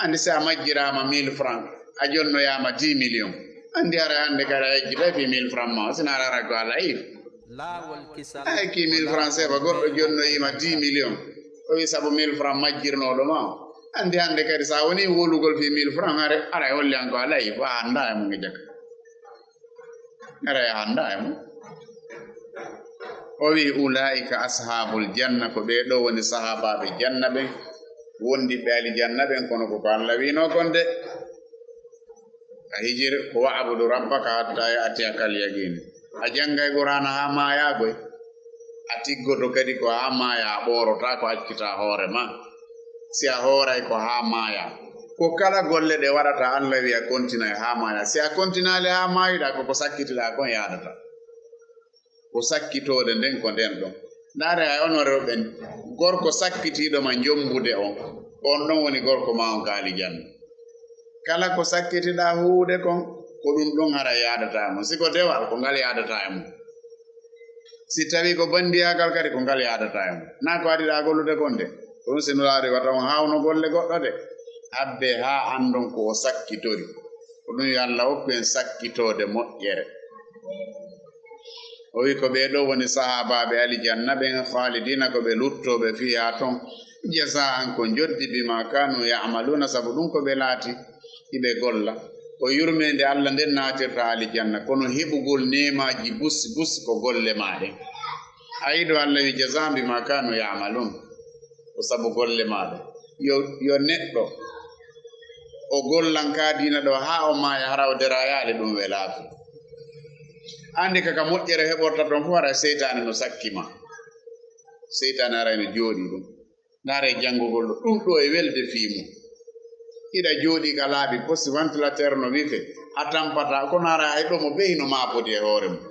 Anndi si a majjiraama mille francs, a jonnoyaama dix millions. Anndi hara hannde kadi a yejjitay fii mille francs maa, sina hara hara ko a layi. Laawol kisal. Ay, kii mille francs sefa goɗɗo jonnoyiima dix millions. O wi sabu mille francs majjirnooɗo ma o. Anndi hannde kadi so a wonii wowlugol fii mille francs, hara, hara e holli an ko a layi, ko a hanndaa e mum e jaka. Hara e hanndaa e mum. O wi, "Ulaa'ika ashaabul janna," ko ɓee ɗoo woni sahaabaaɓe janna ɓen, wondiɓɓe alijanna ɓen, kono ko ko Alla wiinoo kon de. A hijir ko "Wa'budu rabbaka hatta ya'tiyakal yaqiin." A janngay Qur'aana haa maayaa koy. A tiggoto kadi ko haa maayaa, a ɓoorotaako, a accitaa hoore maa. Si a hooray ko haa maayaa. Ko kala golle ɗe waɗataa, Alla wi'i a kontinay haa maayaa. Si a kontinaali haa maayiɗaa, ko ko sakkitiɗaa kon yaadata. Ko sakkitoode nden ko nden ɗon. Ndaare hay onon rewɓe, gorko sakkitiiɗo ma jombude on, on ɗon woni gorko maa on ka alijanna. Kala ko sakkitiɗaa huuwude kon, ko ɗum ɗon hara yaadata e mum. Si ko dewal, ko ngal yaadata e mum. Si tawii ko banndiyaagal kadi, ko ngal yaadata e mum. Naa ko adiɗaa gollude kon de. Ko ɗum si Nulaaɗo wata on haawno golle goɗɗo de. Habbe haa anndon ko o sakkitori. Ko ɗum yo Alla okku en sakkitoode moƴƴere. O wi, ko ɓee ɗoo woni sahaabaaɓe alijanna ɓen, khaalidiina, ko ɓe luttooɓe fiihaa ton, jazaa'an, ko njoddi, bimaa kaanuu ya'maluuna, sabu ɗum ko ɓe laati hiɓe golla. Ko yurmeende Alla nden naatirta alijanna, kono heɓugol neemaaji busi busi ko golle maa ɗen. A yiɗo Alla wi, jazaa'an bimaa kaanuu ya'maluun, ko sabu golle maa ɗen. Yo, yo neɗɗo o gollan ka diina ɗoo haa o maaya, hara o derayaali, ɗum welaaku. Anndi ka, ka moƴƴere heɓorta ton fof, hara seytaane no sakki ma. Seytaane haray no jooɗii ɗum. Ndaare janngugol ɗo, ɗum ɗo e welde fii mum. Hiɗa jooɗii ka laabi posi, ventilateur no wife, a tampataa, kono hara hay ɗo mo ɓe hino maapodi e hoore mum.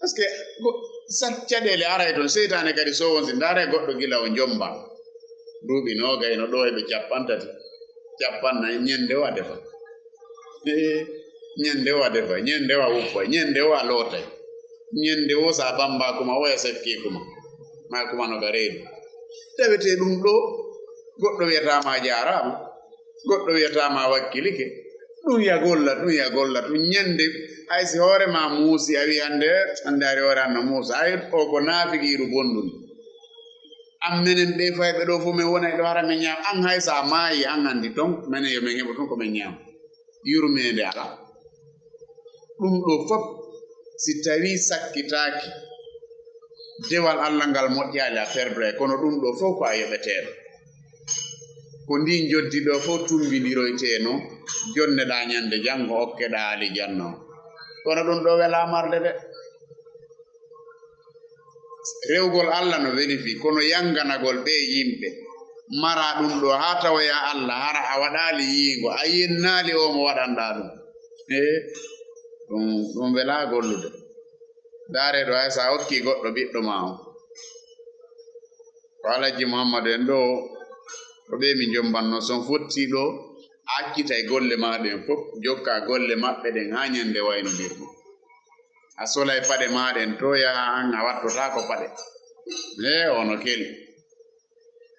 Parce que go-, sa-, caɗeele aray toon, seytaane kadi so won si ndaare goɗɗo gila o jomba. Duuɓi noogay no ɗo e ɓe cappanɗe tati, cappanɗe nayi, ñande o a defa. Ee, ñande o a defa, ñande o a wuppa, ñande o a lootay. Ñande o sa bamba kuma, o ya sekke kuma. Ma kuma no ka reedu. Tawete ɗum ɗo, goɗɗo wiyata ma jaaraama. Goɗɗo wiyata ma wakkilike. Ɗum ya golla, ɗum ya golla, ɗum ñande. Hay si hoore ma muusi, a wi hannde, hannde ari hoore an no muusa. Hay o ko naafiqiiru bonɗum. An menen ɓe fayɓe ɗo fof, men wonay ɗo hara men ñaama. An hay sa maayi, an anndi ton, menen yo men heɓu ton ko men ñaama. Yurmeende alaa. Ɗum ɗo fof, si tawii sakkitaaki, dewal Alla ngal moƴƴaali, a perdoyay, kono ɗum ɗo fof ko a yoɓeteeɗo. Ko ndin njoddi ɗo fof tumbindiroyteenoo, jonneɗaa ñande janngo, okkeɗaa alijanna on. Kono ɗum ɗo welaa marde de. Rewgol Alla no weli fii, kono yannganagol ɓee yimɓe, maraa ɗum ɗo haa tawoyaa Alla, hara a waɗaali yiingo, a yennaali oo mo waɗanɗaa ɗum. Ee, ɗum, ɗum welaa gollude. Ndaaree ɗo, hay so a okkii goɗɗo ɓiɗɗo maa on. Ko Alhaji Muhammadu en ɗo, ko ɓe min jombanno. So on fottii ɗo, a accitay golle maa ɗen fof, jokkaa golle maɓɓe ɗen haa ñande waynodirɗo. A solay paɗe maa ɗen to, yaha an, a wattotaako paɗe. Ee, ono keli.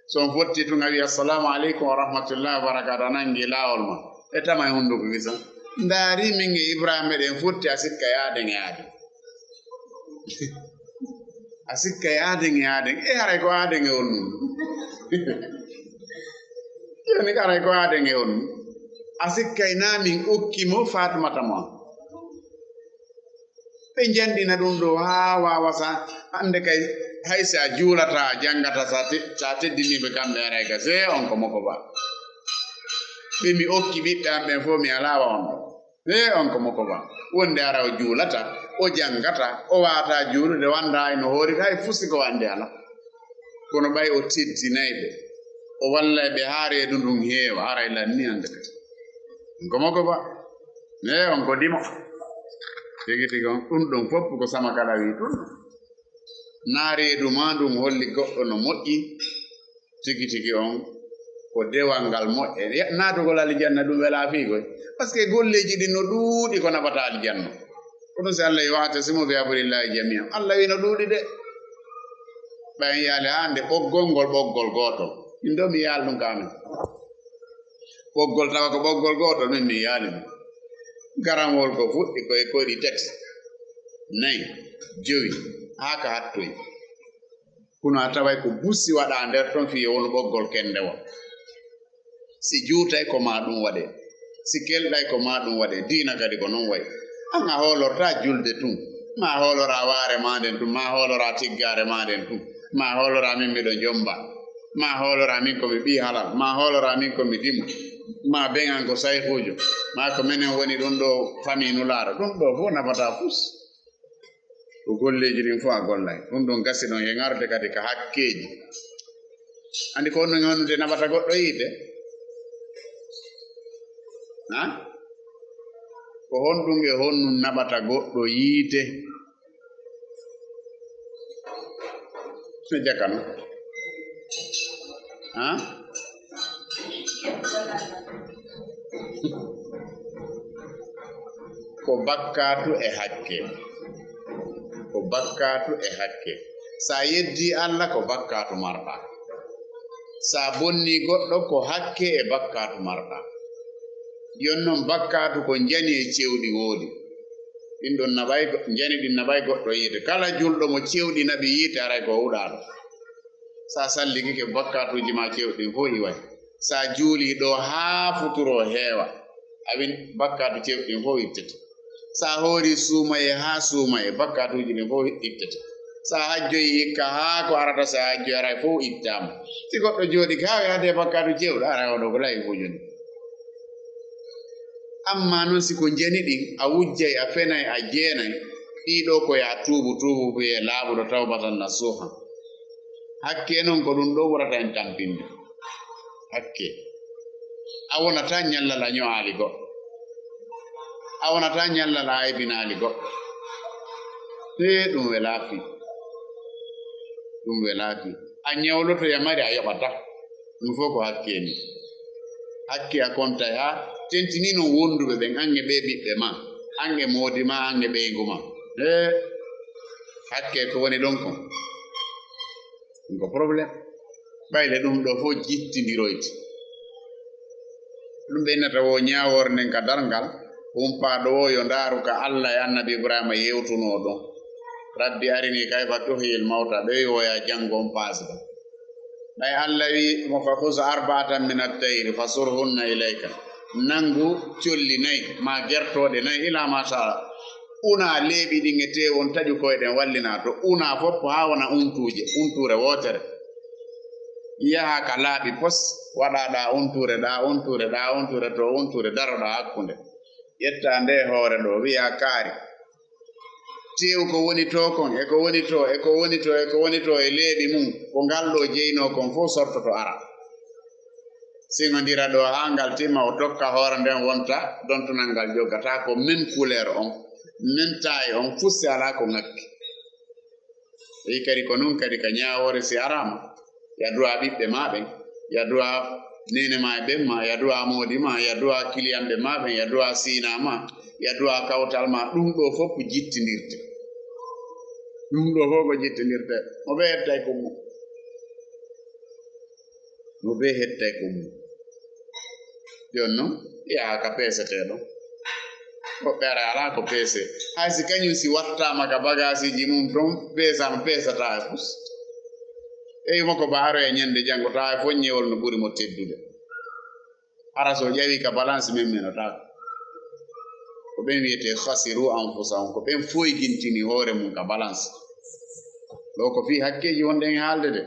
So on fottii tun, a wi'i, "Assalaamu aleykum wa rahmatullahi wa barakaatuh," a nanngi laawol ma. E tama e hunnduko gisa. Ndaari min e Ibrahima eɗen fotti, a sikka yaaden e aaden. A sikka yaaden e aaden. E haray ko aaden e on nun. Jooni haray ko aaden e on nun. A sikkay naa min okki mo Faatumata ma. Ɓe njanɗina ɗum ɗo haa waawa sa, hannde kay, hay si a juulataa, a janngataa, sa te-, sa teddinii ɓe kamɓe, haray ka, see on ko moko ba. Ɓe mi okki ɓiɓɓe am ɓen fof, mi alaa wa on ɗo. Ee, on ko moko ba. Wonde hara o juulataa, o janngataa, o waawataa juulude, wanndaa hay no hooriri, hay fusi ko wannde alaa. Kono ɓay o teddinay ɓe, o wallay ɓe haa reedu ndun heewa, haray lannii hannde kadi. Ko moko ba. Ee, on ko dimo. Tigi tigi on, ɗum ɗon fof ko sama kala wi ɗum. Naa reedu maa ndun holli goɗɗo no moƴƴi. Tigi tigi on ko dewal ngal moƴƴere. Ya-, naatugol aljanna ɗum welaa fii koy. Parce que golleeji ɗin no ɗuuɗi ko naɓata aljanna. Ko ɗum si Allah wi, "Wa'tasimu bi hablillahi jami'an." Allah wi no ɗuuɗi de. Ɓay en yaali haa nde ɓoggol ngol ɓoggol gootol. Min ɗo mi yaal ɗum ka amin. Ɓoggol tawa ko ɓoggol gootol, min mi yaali ɗum. Garamwol ko fuɗɗi ko e koyɗi tati, nayi, jowi, haa ka hattoyi. Kono a taway ko bussi waɗa nder ton fii won ɓoggol kendewol. Si juutay ko ma ɗum waɗe, si kelɗay ko ma ɗum waɗe, diina kadi ko non way. An a hoolorta julde tun, ma hoolora waare ma nden tun, ma hoolora tiggaare ma nden tun, ma hoolora min miɗo jomba, ma hoolora min ko mi ɓii halal, ma hoolora min ko mi dimo, ma ben an ko sayhuujo, ma ko menen woni ɗum ɗo famii nulaaɗo, ɗum ɗo fof nafataa fus. Ko golleeji ɗin fof a gollay. Ɗum ɗon gasi ɗon e ŋarde kadi ka hakkeeji. Anndi ko honɗum e honɗum naɓata goɗɗo yiite? Ha? Ko honɗum e honɗum naɓata goɗɗo yiite? No jakano. Ha? Ko bakkaatu e hakke. Ko bakkaatu e hakke. Sa yeddi Allah, ko bakkaatu marɗa. Sa bonni goɗɗo, ko hakke e bakkaatu marɗa. Yon non bakkaatu ko njani e cewɗi woodi. Ɗin ɗon naɓay go-, njani ɗin naɓay goɗɗo yiite. Kala julɗo mo cewɗi naɓi yiite, aray ko huɗaaɗo. Sa salligike bakkaatuuji ma cewɗi ɗin fof iway. Sa juuli ɗo haa futuro heewa, a win bakkaatu cewɗi ɗin fof ittete. Sa hoori suumaye haa suumaye, bakkaatuuji ɗin fof ittete. Sa hajjoyi hikka haa ko arata sa hajjoyi aray fof ittaama. Si goɗɗo jooɗike haa yaade bakkaatu cewɗo, aray o ɗo ko layi fof joni. Amma non si ko njani ɗin, a wujjay, a fenay, a jeenay, ɗii ɗoo ko yo a tuubu, tuubu wiyee laaɓuɗo tawbatan nasuha. Hakke non ko ɗum ɗoo ɓurata en tampinde. Hakke. A wonataa ñallal a ño'aali goɗɗo. A wonataa ñallal a aybinaali goɗɗo. Hee, ɗum welaa fii. Ɗum welaa fii. A ñawloto ya mari a yoɓataa. Ɗum fof ko hakke ni. Hakke a kontay haa tentini non wonduɓe ɓen, an e ɓee ɓiɓɓe ma, an e moodi ma, an e ɓeyngu ma. Hee, hakke ko woni ɗon kon? Ɗum ko problème. Ɓayle ɗum ɗoo fof jittindiroyte. Ɗum ɓe innata wo ñaawoore nden ka darngal, humpaaɗo wo yo ndaaru ka Allah e Annabi Ibrahima yewtunoo ɗon. Rabbi arini kayfa tuhyil mawta, ɓe wi woya janngo on paasi ɗon. Ɓay Allah wi mo, "Fa khuz arba'atan min at-tayri fasurhunna ilayka." Nangu colli nayi, ma gertooɗe nayi, ila ma sha Allah. Una leeɓi ɗin e teewu on taƴu koyɗen wallina to. Una fof haa wona untuuje, untuure wootere. Yaha ka laaɓi pos, waɗa ɗa untuure, ɗa untuure, ɗa untuure, to untuure, daroɗa hakkunde. Ƴetta nde hoore ɗo, wi'a kaari. Tew ko woni to kon, e ko woni to, e ko woni to, e ko woni to, e leeɓi mum, ko ngal ɗo jeyno kon fof sortoto ara. Siŋondira ɗo haa ngal timma, o tokka hoore nden wonta dontunal ngal joggata ko même couleur on, même taille on, fuu si alaa ko ŋakki. Ɓe kadi ko non kadi ka ñaawoore si araama. Yo a du'a ɓiɓɓe ma ɓen, yo a du'a neene ma e ben ma, yo a du'a moodi ma, yo a du'a kiliyanɓe ma ɓen, yo a du'a siina ma, yo a du'a kawtal ma, ɗum ɗo fof ko jittindirde. Ɗum ɗo fof ko jittindirde. Mo ɓe hettay ko mum. Mo ɓe hettay ko mum. Jooni non, yaha ka peesetee ɗon. Woɓɓe ara alaa ko peese. Hay si kañum si wattaama ka bagaasiiji mum ton, peesaama, peesataa e fus. Eyi mo ko ba aroya ñande janngo, tawa e foññewol no ɓuri mo teddude. Hara so ƴawi ka balance men menotaako. Ko ɓen wiyetee khasiru anfusahum, ko ɓen foygintini hoore mum ka balance. Ɗo ko fii hakkeeji wonɗen e haalde de.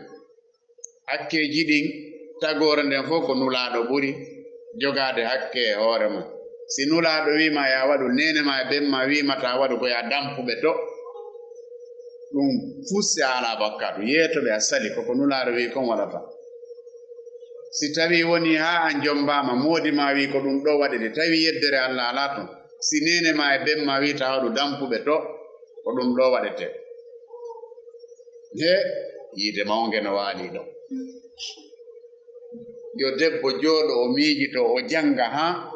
Hakkeeji ɗin, tagoore nden fof ko Nulaaɗo ɓuri jogaade hakke e hoore mum. Si Nulaaɗo wii ma, "Yaa waɗu," neene ma e ben ma wii ma, "Taa waɗu," ko yaa dampu ɓe to. Ɗum fuu si a alaa bakkaatu, yeeto ɓe a sali, ko ko Nulaaɗo wii kon waɗata. Si tawii wonii haa an jombaama, moodi ma wii, "Ko ɗum ɗo waɗete," tawii yeddere Alla alaa ton, si neene ma e ben ma wii, "Taa waɗu," dampu ɓe to, ko ɗum ɗo waɗete. He, yiide mawnge no waali ɗo. Yo debbo jooɗo, o miijito, o jannga haa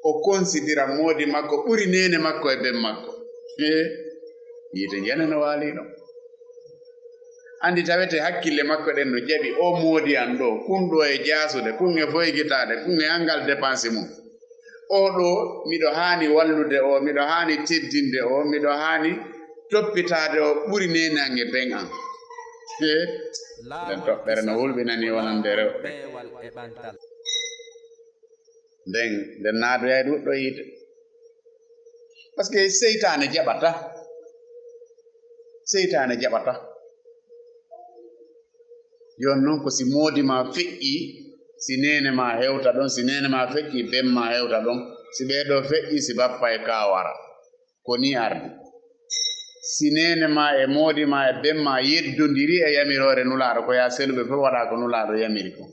o konsidira moodi makko ɓuri neene makko e ben makko. He, yiide njane no waali ɗo. Anndi tawete hakkille makko ɗen no jaɓi, o moodi an ɗo, kun ɗo e jaasude, kun e foygitaade, kun e anngal dépense mum. O ɗo, miɗo haani wallude o, miɗo haani teddinde o, miɗo haani toppitaade o, ɓuri neene an e ben an. He, nden toɓɓere no hulɓinanii wonande rewɓe. Nden, nden naadoyay ɗuɗɗo yiite. Parce que seytaane jaɓata. Seytaane jaɓata. Yon non ko si moodi ma feƴƴi, si neene ma hewta ɗon, si neene ma feƴƴi, ben ma hewta ɗon. Si ɓee ɗoo feƴƴi, si bappa e kaa wara. Ko nii ardi. Si neene ma e moodi ma e ben ma yeddondiri e yamiroore Nulaaɗo, ko yaa selu ɓe fof waɗa ko Nulaaɗo yamiri ko.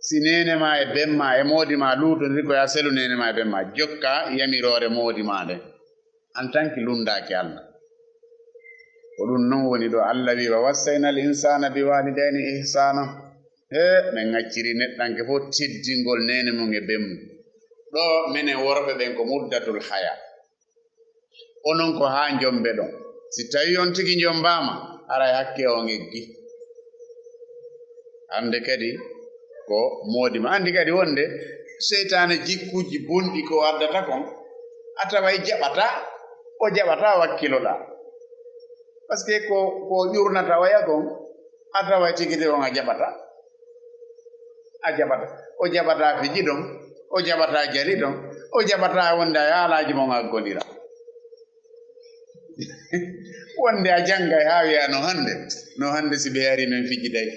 Si neene ma e ben ma e moodi ma luutondiri, ko yaa selu neene ma e ben ma, jokka yamiroore moodi ma nden. En tant que lunndaaki Allah. Ko ɗum non woni ɗo Allah wi, "Wa wassayna al insana bi walidayni ihsana." He, men acciri neɗɗanke fof teddingol neene mum e ben mum. Ɗo menen worɓe ɓen ko muddatul haya. Onon ko haa njombe ɗon. Si tawi on tigi njombaama, haray hakke on eggi. Hannde kadi ko moodi ma. Anndi kadi wonde seytaane jikkuuji bonɗi ko addata kon, a taway jaɓata, o jaɓata wakkiloɗaa. Parce que ko, ko ƴurnata oya kon, a taway tigi de on a jaɓata. A jaɓata. O jaɓata fiji ɗon, o jaɓata jali ɗon, o jaɓata wonde a yaalaaji mon aggonira. Wonde a janngay haa wiya no hannde, no hannde si ɓe yari men fijiday.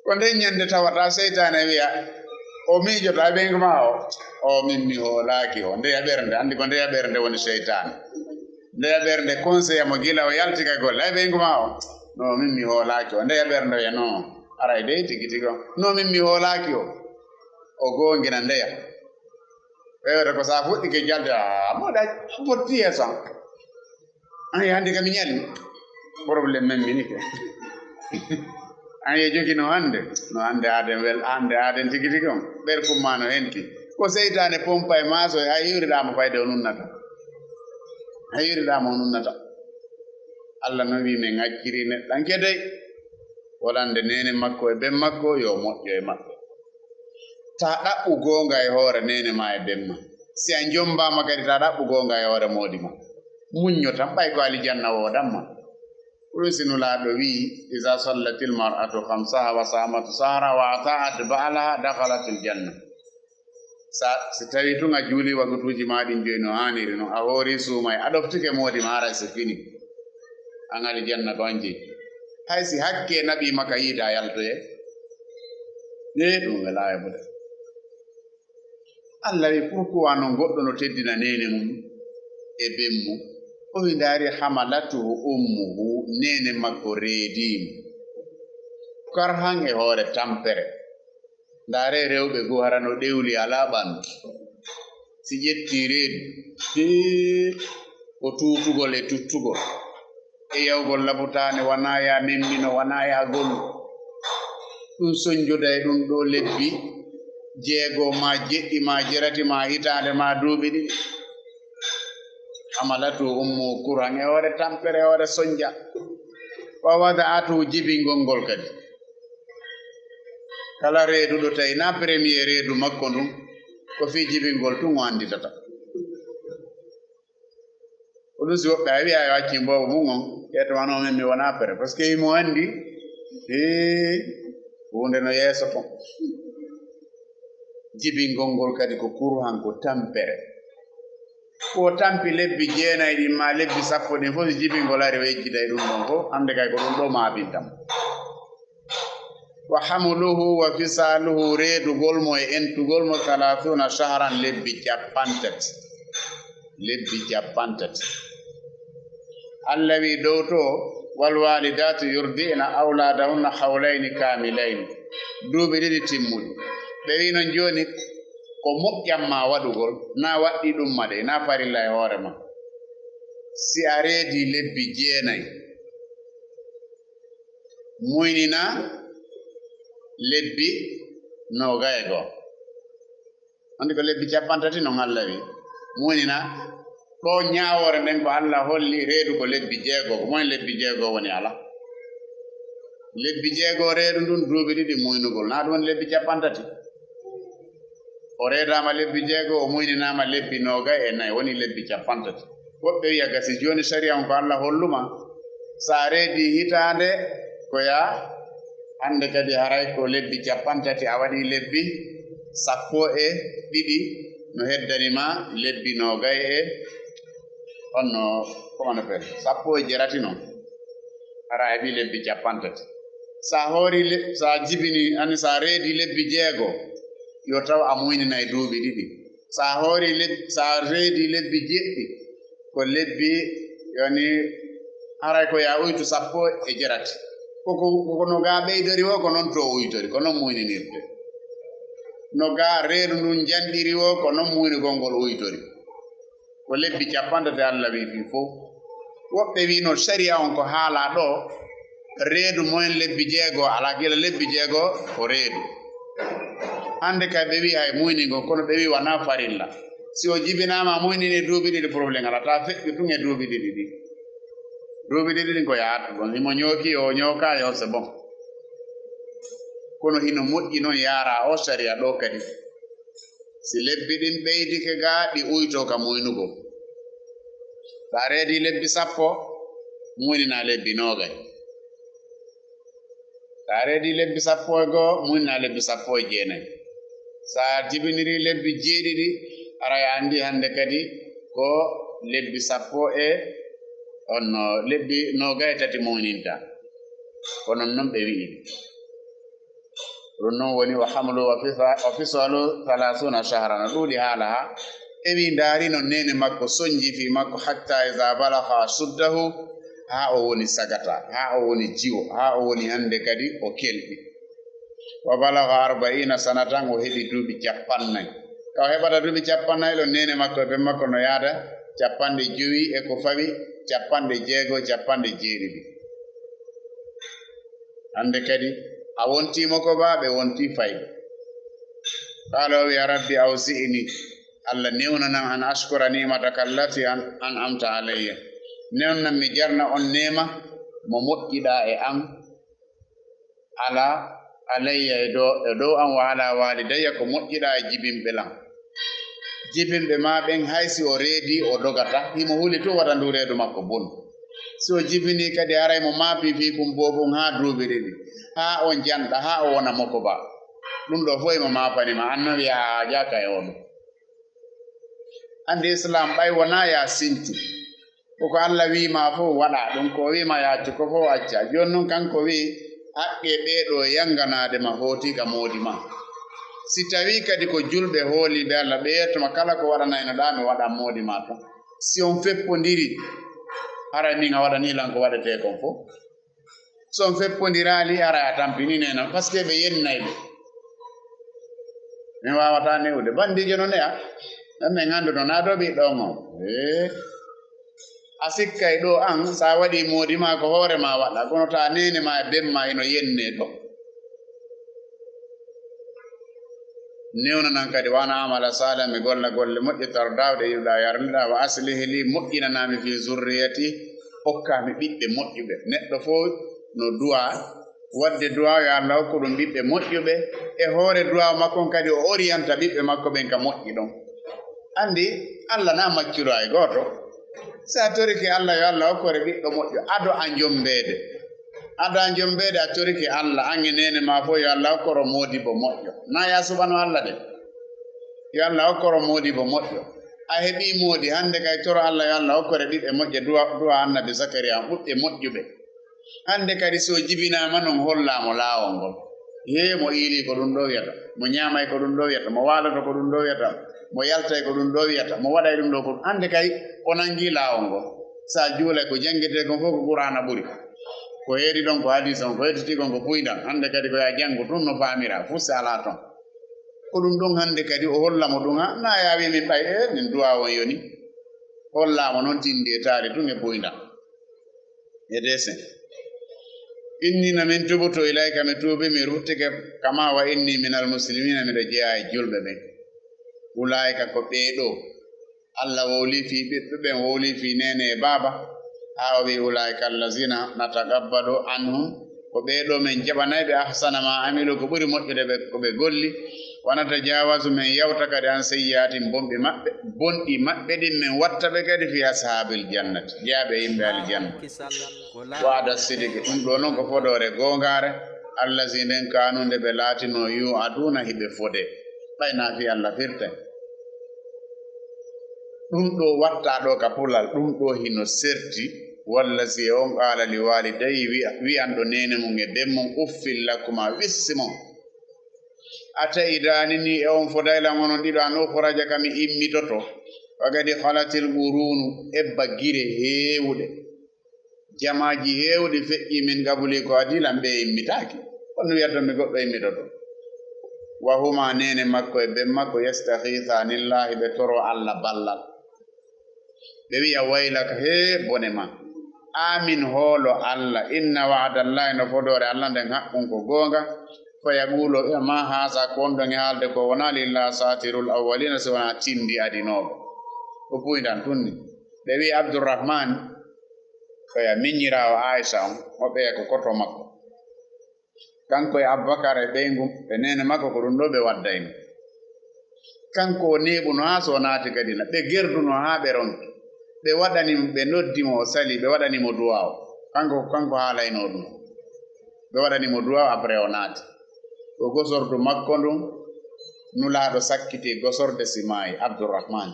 Ko nden ñannde tawata seytaane wiya, o miijoto a ɓeyngu ma o, o min mi hoolaaki o. Ndeya ɓernde, anndi ko ndeya ɓernde woni seytaane. Ndeya ɓernde conseil mo gila o yalti ka golle, ay ɓeyngu ma o, no min mi hoolaaki o. Ndeya ɓernde wiya no, aray dey tigi tigi o, no min mi hoolaaki o. O goongina ndeya. Ɓeewata ko sa fuɗɗike jalde, a moɗa botti yeeso an. An e hannde kam mi ñalmi. Problème men minike. An e jogi no hannde, no hannde aaden wel, hannde aaden tigi tigi on. Ɓerkum ma no henti. Ko seytaane pompa e maaso e hay hiwriɗaa mo fayde o nunnata. Hay hiwriɗaa mo o nunnata. Allah no wi men acciri neɗɗanke dey. Wolande neene makko e ben makko yo moƴƴo e maɓɓe. Ta ɗaɓɓu goonga e hoore neene ma e ben ma. Si a njombaama kadi, ta ɗaɓɓu goonga e hoore moodi ma. Muñño tan, ɓay ko alijanna woodan ma. Ɗum si Nulaaɗo wi'i, "Iza sallatil mar'atu khamsaha wa samat sahra wa ata'at ba'laha dakhalatil janna." Sa, si tawi tun a juuli wagutuuji ma ɗin joyi no haaniri non, a hoori suumay, a ɗoftike moodi ma, haray si fini. An alijanna ko an jeyi. Hay si hakke naɓi ma ka yiita a yaltoye. Ɗe ɗum welaa e buɗe. Allah wi, pourquoi non goɗɗo no teddina neene mum e ben mum? O wi, ndaari, hamalatuhu ummuhu, neene makko reedii mo. Karhan e hoore tampere. Ndaare rewɓe goo hara no ɗewli alaa ɓandu. Si ƴetti reedu, hee, ko tuutugol e tuttugol. E yawgol labutaane, wanaa ya memmino, wanaa ya gollu. Ɗum sonjoda e ɗum ɗo lebbi jeego, ma jeɗɗi, ma jerati, ma hitaande, ma duuɓi ɗiɗi. Hamalatu ummu kurhan, e hoore tampere, e hoore sonja. Wa wada'atu, jibingol ngol kadi. Kala reeduɗo tawi na premier reedu makko ndun, ko fii jibingol tun o annditata. Ko ɗum si woɓɓe a wi'a yo accin boobo mum on, ƴeeto wano men mi wona pere, parce que himo anndi, ee, huunde no yeeso ton. Jibingol ngol kadi ko kurhan, ko tampere. Ko tampi lebbi jeenay ɗin ma lebbi sappo ɗin fof, si jibingol ari o yejjitay ɗum ɗon fof, hannde kay ko ɗum ɗo maabintam. Wa hamluhu wa fisaluhu, reedugol mo e entugol mo, thalathuna shahran, lebbi cappanɗe tati. Lebbi cappanɗe tati. Allah wi dow to, "Wal walidatu yurdi'na awladahunna hawlayni kamilayni." Duuɓi ɗiɗi timmuɗi. Ɓe wi non jooni, ko moƴƴan ma waɗugol, na waɗɗi ɗum ma de, na farilla e hoore ma. Si a reedi lebbi jeenay, muynina lebbi noogay e goo. Anndi ko lebbi cappanɗe tati non Allah wi. Muynina Ko ñaawoore nden ko Allah holli reedu ko lebbi jeego, ko moyen lebbi jeego woni ala. Lebbi jeego reedu ndun duuɓi ɗiɗi muynugol, naa ɗum woni lebbi cappanɗe tati. O reedaama lebbi jeego, o muyninaama lebbi noogay e nayi, woni lebbi cappanɗe tati. Woɓɓe wi'a gasi jooni sariya on ko Allah holluma. Sa reedi hitaande ko yaa hannde kadi haray ko lebbi cappanɗe tati a waɗi lebbi sappo e ɗiɗi no heddani ma lebbi noogay e honno comment on appelle sappo e jeetati non hara heɓi lebbi cappanɗe tati sa hoori sa jibini ani sa reedi lebbi jeego yo taw a muyninayi duuɓi ɗiɗi sa hoori sa reedi lebbi jeeɗiɗi ko lebbi yani haray ko ya uytu sappo e jeetati koko no ga ɓeydori wo ko non to uytori ko non muyninirte no ga reedu ndun janɗiri wo ko non muynugol ngol uytori ko lebbi cappanɗe tati Allah wi fii fow woɓɓe wino sariya on ko haala ɗo reedu moyen lebbi jeego ala gila lebbi jeego o reedu hannde kay ɓe wi hay muyningol kono ɓe wi wona farilla si o jibinaama muynini duuɓi ɗiɗi problème ala ta feƴƴu tun e duuɓi ɗiɗi ɗi duuɓi ɗiɗi ɗin ko yaata ɗon himo ñooki o ñooka yo c'est bon kono hino moƴƴi non yaara o sariya ɗo kadi si lebbi ɗin ɓeydike ga ɗi uyto ka muynugol sa reedi lebbi sappo muynina lebbi noogay sa reedi lebbi sappo e goo muynina lebbi sappo e jeenay sa jibiniri lebbi jeeɗiɗi ara a andi hannde kadi ko lebbi sappo e onno lebbi noogay e tati muyninta ko non non ɓe wi'i ɗum non woni wa hamlu wa fisalu thalathuna shahran no ɗuuɗi haala ha ɓe wi ndaari no neene makko sonji fii makko hatta iza balaga ashuddahu haa o woni sagata haa o woni jiwo haa o woni hannde kadi o kelɓi wa balaga arba'ina sanatan o heɓi duuɓi capannay ka o heɓata duuɓi capannay ɗo neene makko e ben makko no yaada capanɗe jowi e ko fawi capanɗe jeego capanɗe jeeɗiɗi hannde kadi a wontiimo ko baa ɓe wonti fayɓe qala o wiya rabbi awsi'ni allah newnanam an ashkura ni'mataka allati an'amta alayya newnanam mi jarna on neema mo moƴƴiɗa e an ala alayya e dow e dow an wa ala walidayya ko moƴƴiɗa e jibinɓe lan jibinɓe ma ɓen hay si o reedi o dogata himo huli tun wata ndu reedu makko bonu si o jibini kadi haray mo maapi fii kun boobun haa duuɓi ɗiɗi haa on janɗa haa o wona mokoba ɗum ɗo fof imo maapani ma annabi a jaaka e oɗo anndi islam ɓay wona ya sinti koko allah wiima fof waɗa ɗum ko wiima ya accu ko fof acca jooni noon kanko wii haqqe ɓeeɗo yanganaade ma hooti ka moodi ma si tawii kadi ko julɓe hooliiɓe allah ɓe yettuma kala ko waɗanaynoɗaa mi waɗan moodi ma tan si on feppondiri haray min a waɗanii lan ko waɗetee kon fof so on feppondiraali haray a tampini nenan parce que ɓe yennay ɓe min waawata newude banndiijo no ne'a ɗan min annduno naa ɗo ɓiɗɗo on on a sikkay ɗo an so a waɗi moodi ma ko hoore ma waɗa kono ta neene ma e ben ma ino yenne ɗo newnanan kadi wa ana amala salihan mi golla golle moƴƴe tardaaɗe yiɗuɗa yarliɗa wa aslih li moƴƴinanami fi zurriyati hokkami ɓiɓɓe moƴƴuɓe neɗɗo fof no duwa wadde duwa yo allah hokku ɗum ɓiɓɓe moƴƴuɓe e hoore duwa makko on kadi o oriyanta ɓiɓɓe makko ɓen ka moƴƴi ɗon anndi allah na maccuɗo hay gooto si a torike allah yo allah hokkore ɓiɗɗo moƴƴo ado a jombeede ado a jombeede a torike allah an e neene ma fof yo allah hokkoro moodibo moƴƴo na ya suɓano allah de yo allah hokkoro moodibo moƴƴo a heɓi moodi hannde kay toro allah yo allah hokkore ɓiɓɓe moƴƴe duwa duwa annabi zakariya on ɓuɓɓe moƴƴuɓe hannde kadi so jibinaama noon hollaamo laawol ngol hee mo iilii ko ɗum ɗo wiyata mo ñaamay ko ɗum ɗo wiyata mo waaloto ko ɗum ɗo wiyata mo yaltay ko ɗum ɗo wiyata mo waɗay ɗum ɗo ko hannde kay o nanngi laawol ngol so a juulay ko janngetee kon fof ko qur'aana ɓuri ko heedi ɗon ko hadiis on ko hedditi kon ko puyndan hannde kadi ko yaa janngu tun no faamira fusse alaa toon ko ɗum ɗon hannde kadi o hollamo ɗum ha na yaawi min ɓay e min duwa on yoni hollaamo noon tindi e taali tun e puyndan e desen inni no min tubutu ilayka mi tuubi mi ruttike kama wa inni minal muslimina miɗo jeya e julɓe ɓen ulaayika ko ɓee ɗo Allah wowli fii ɓiɓɓe ɓen, wowli fii neene e baaba. Haa o wi'i, "Ulaa'ika allazina nataqabbalu anhum." Ko ɓee ɗoo men jaɓanay ɓe ahsana ma amilu, ko ɓuri moƴƴude ɓe, ko ɓe golli. "Wa natajaawazu," men yawta kadi, "an sayyi'aatihim," bonɓe maɓɓe, bonɗi maɓɓe ɗin, men watta ɓe kadi fii ashaabil jannati, jeyaaɓe yimɓe aljanna. Wa'ada sidiki, ɗum ɗoo non ko fodoore goongaare, allazi nden kaanu nde ɓe laatinoo yu'aduuna hiɓe fodee. Ɓay naa fii Allah firtay. Ɗum ɗoo wattaa ɗoo ka pulal, ɗum ɗoo hino serti, wallazi e on qaala li waalidayhi, wi'a-, wi'anɗo neene mum e ben mum, "Uffin lakuma," wissi mon. "A ta'idaani nii e on foday lan onon ɗiɗo, an ukhraja ka mi immitoto, wa qad khalatil quruunu, ebba gire heewuɗe." Jamaaji heewɗi feƴƴii min qabli ko adii lan, ɓe immitaaki. Kono wi'ata mi goɗɗo immitoto. Wa huma, neene makko e ben makko, yastaxiisaani Laahi, ɓe toroo Alla ballal. Ɓe wi'a, "Waylaka, hee bone ma. Aamin, hoolo Alla. Inna wa'dallaahi, no fodoore Alla nden haqqun ko goonga." Fa yaquulu, "Ma haaza, ko on ɗon e haalde ko wonaa illa asaatirul awwaliina, si wonaa tindi adinooɓe." Ko puyndan tun ni. Ɓe wi'i Abdurrahman, ko ya miñiraawo Aisha on, mo ɓeya ko koto makko. Kanko e Abubakar e ɓeyngu, ɓe neene makko ko ɗum ɗo ɓe waddayno. Kanko o neeɓuno haa so o naati Gadina. Ɓe gerduno haa ɓe ronki. Ɓe waɗani mo, ɓe noddi mo, o sali, ɓe waɗani mo duwaaw. Kanko, kanko haalaynoo ɗum. Ɓe waɗani mo duwaaw, après o naati. Ko gosordu makko ndun, Nulaaɗo sakkiti gosorde si maayi, Abdurrahman.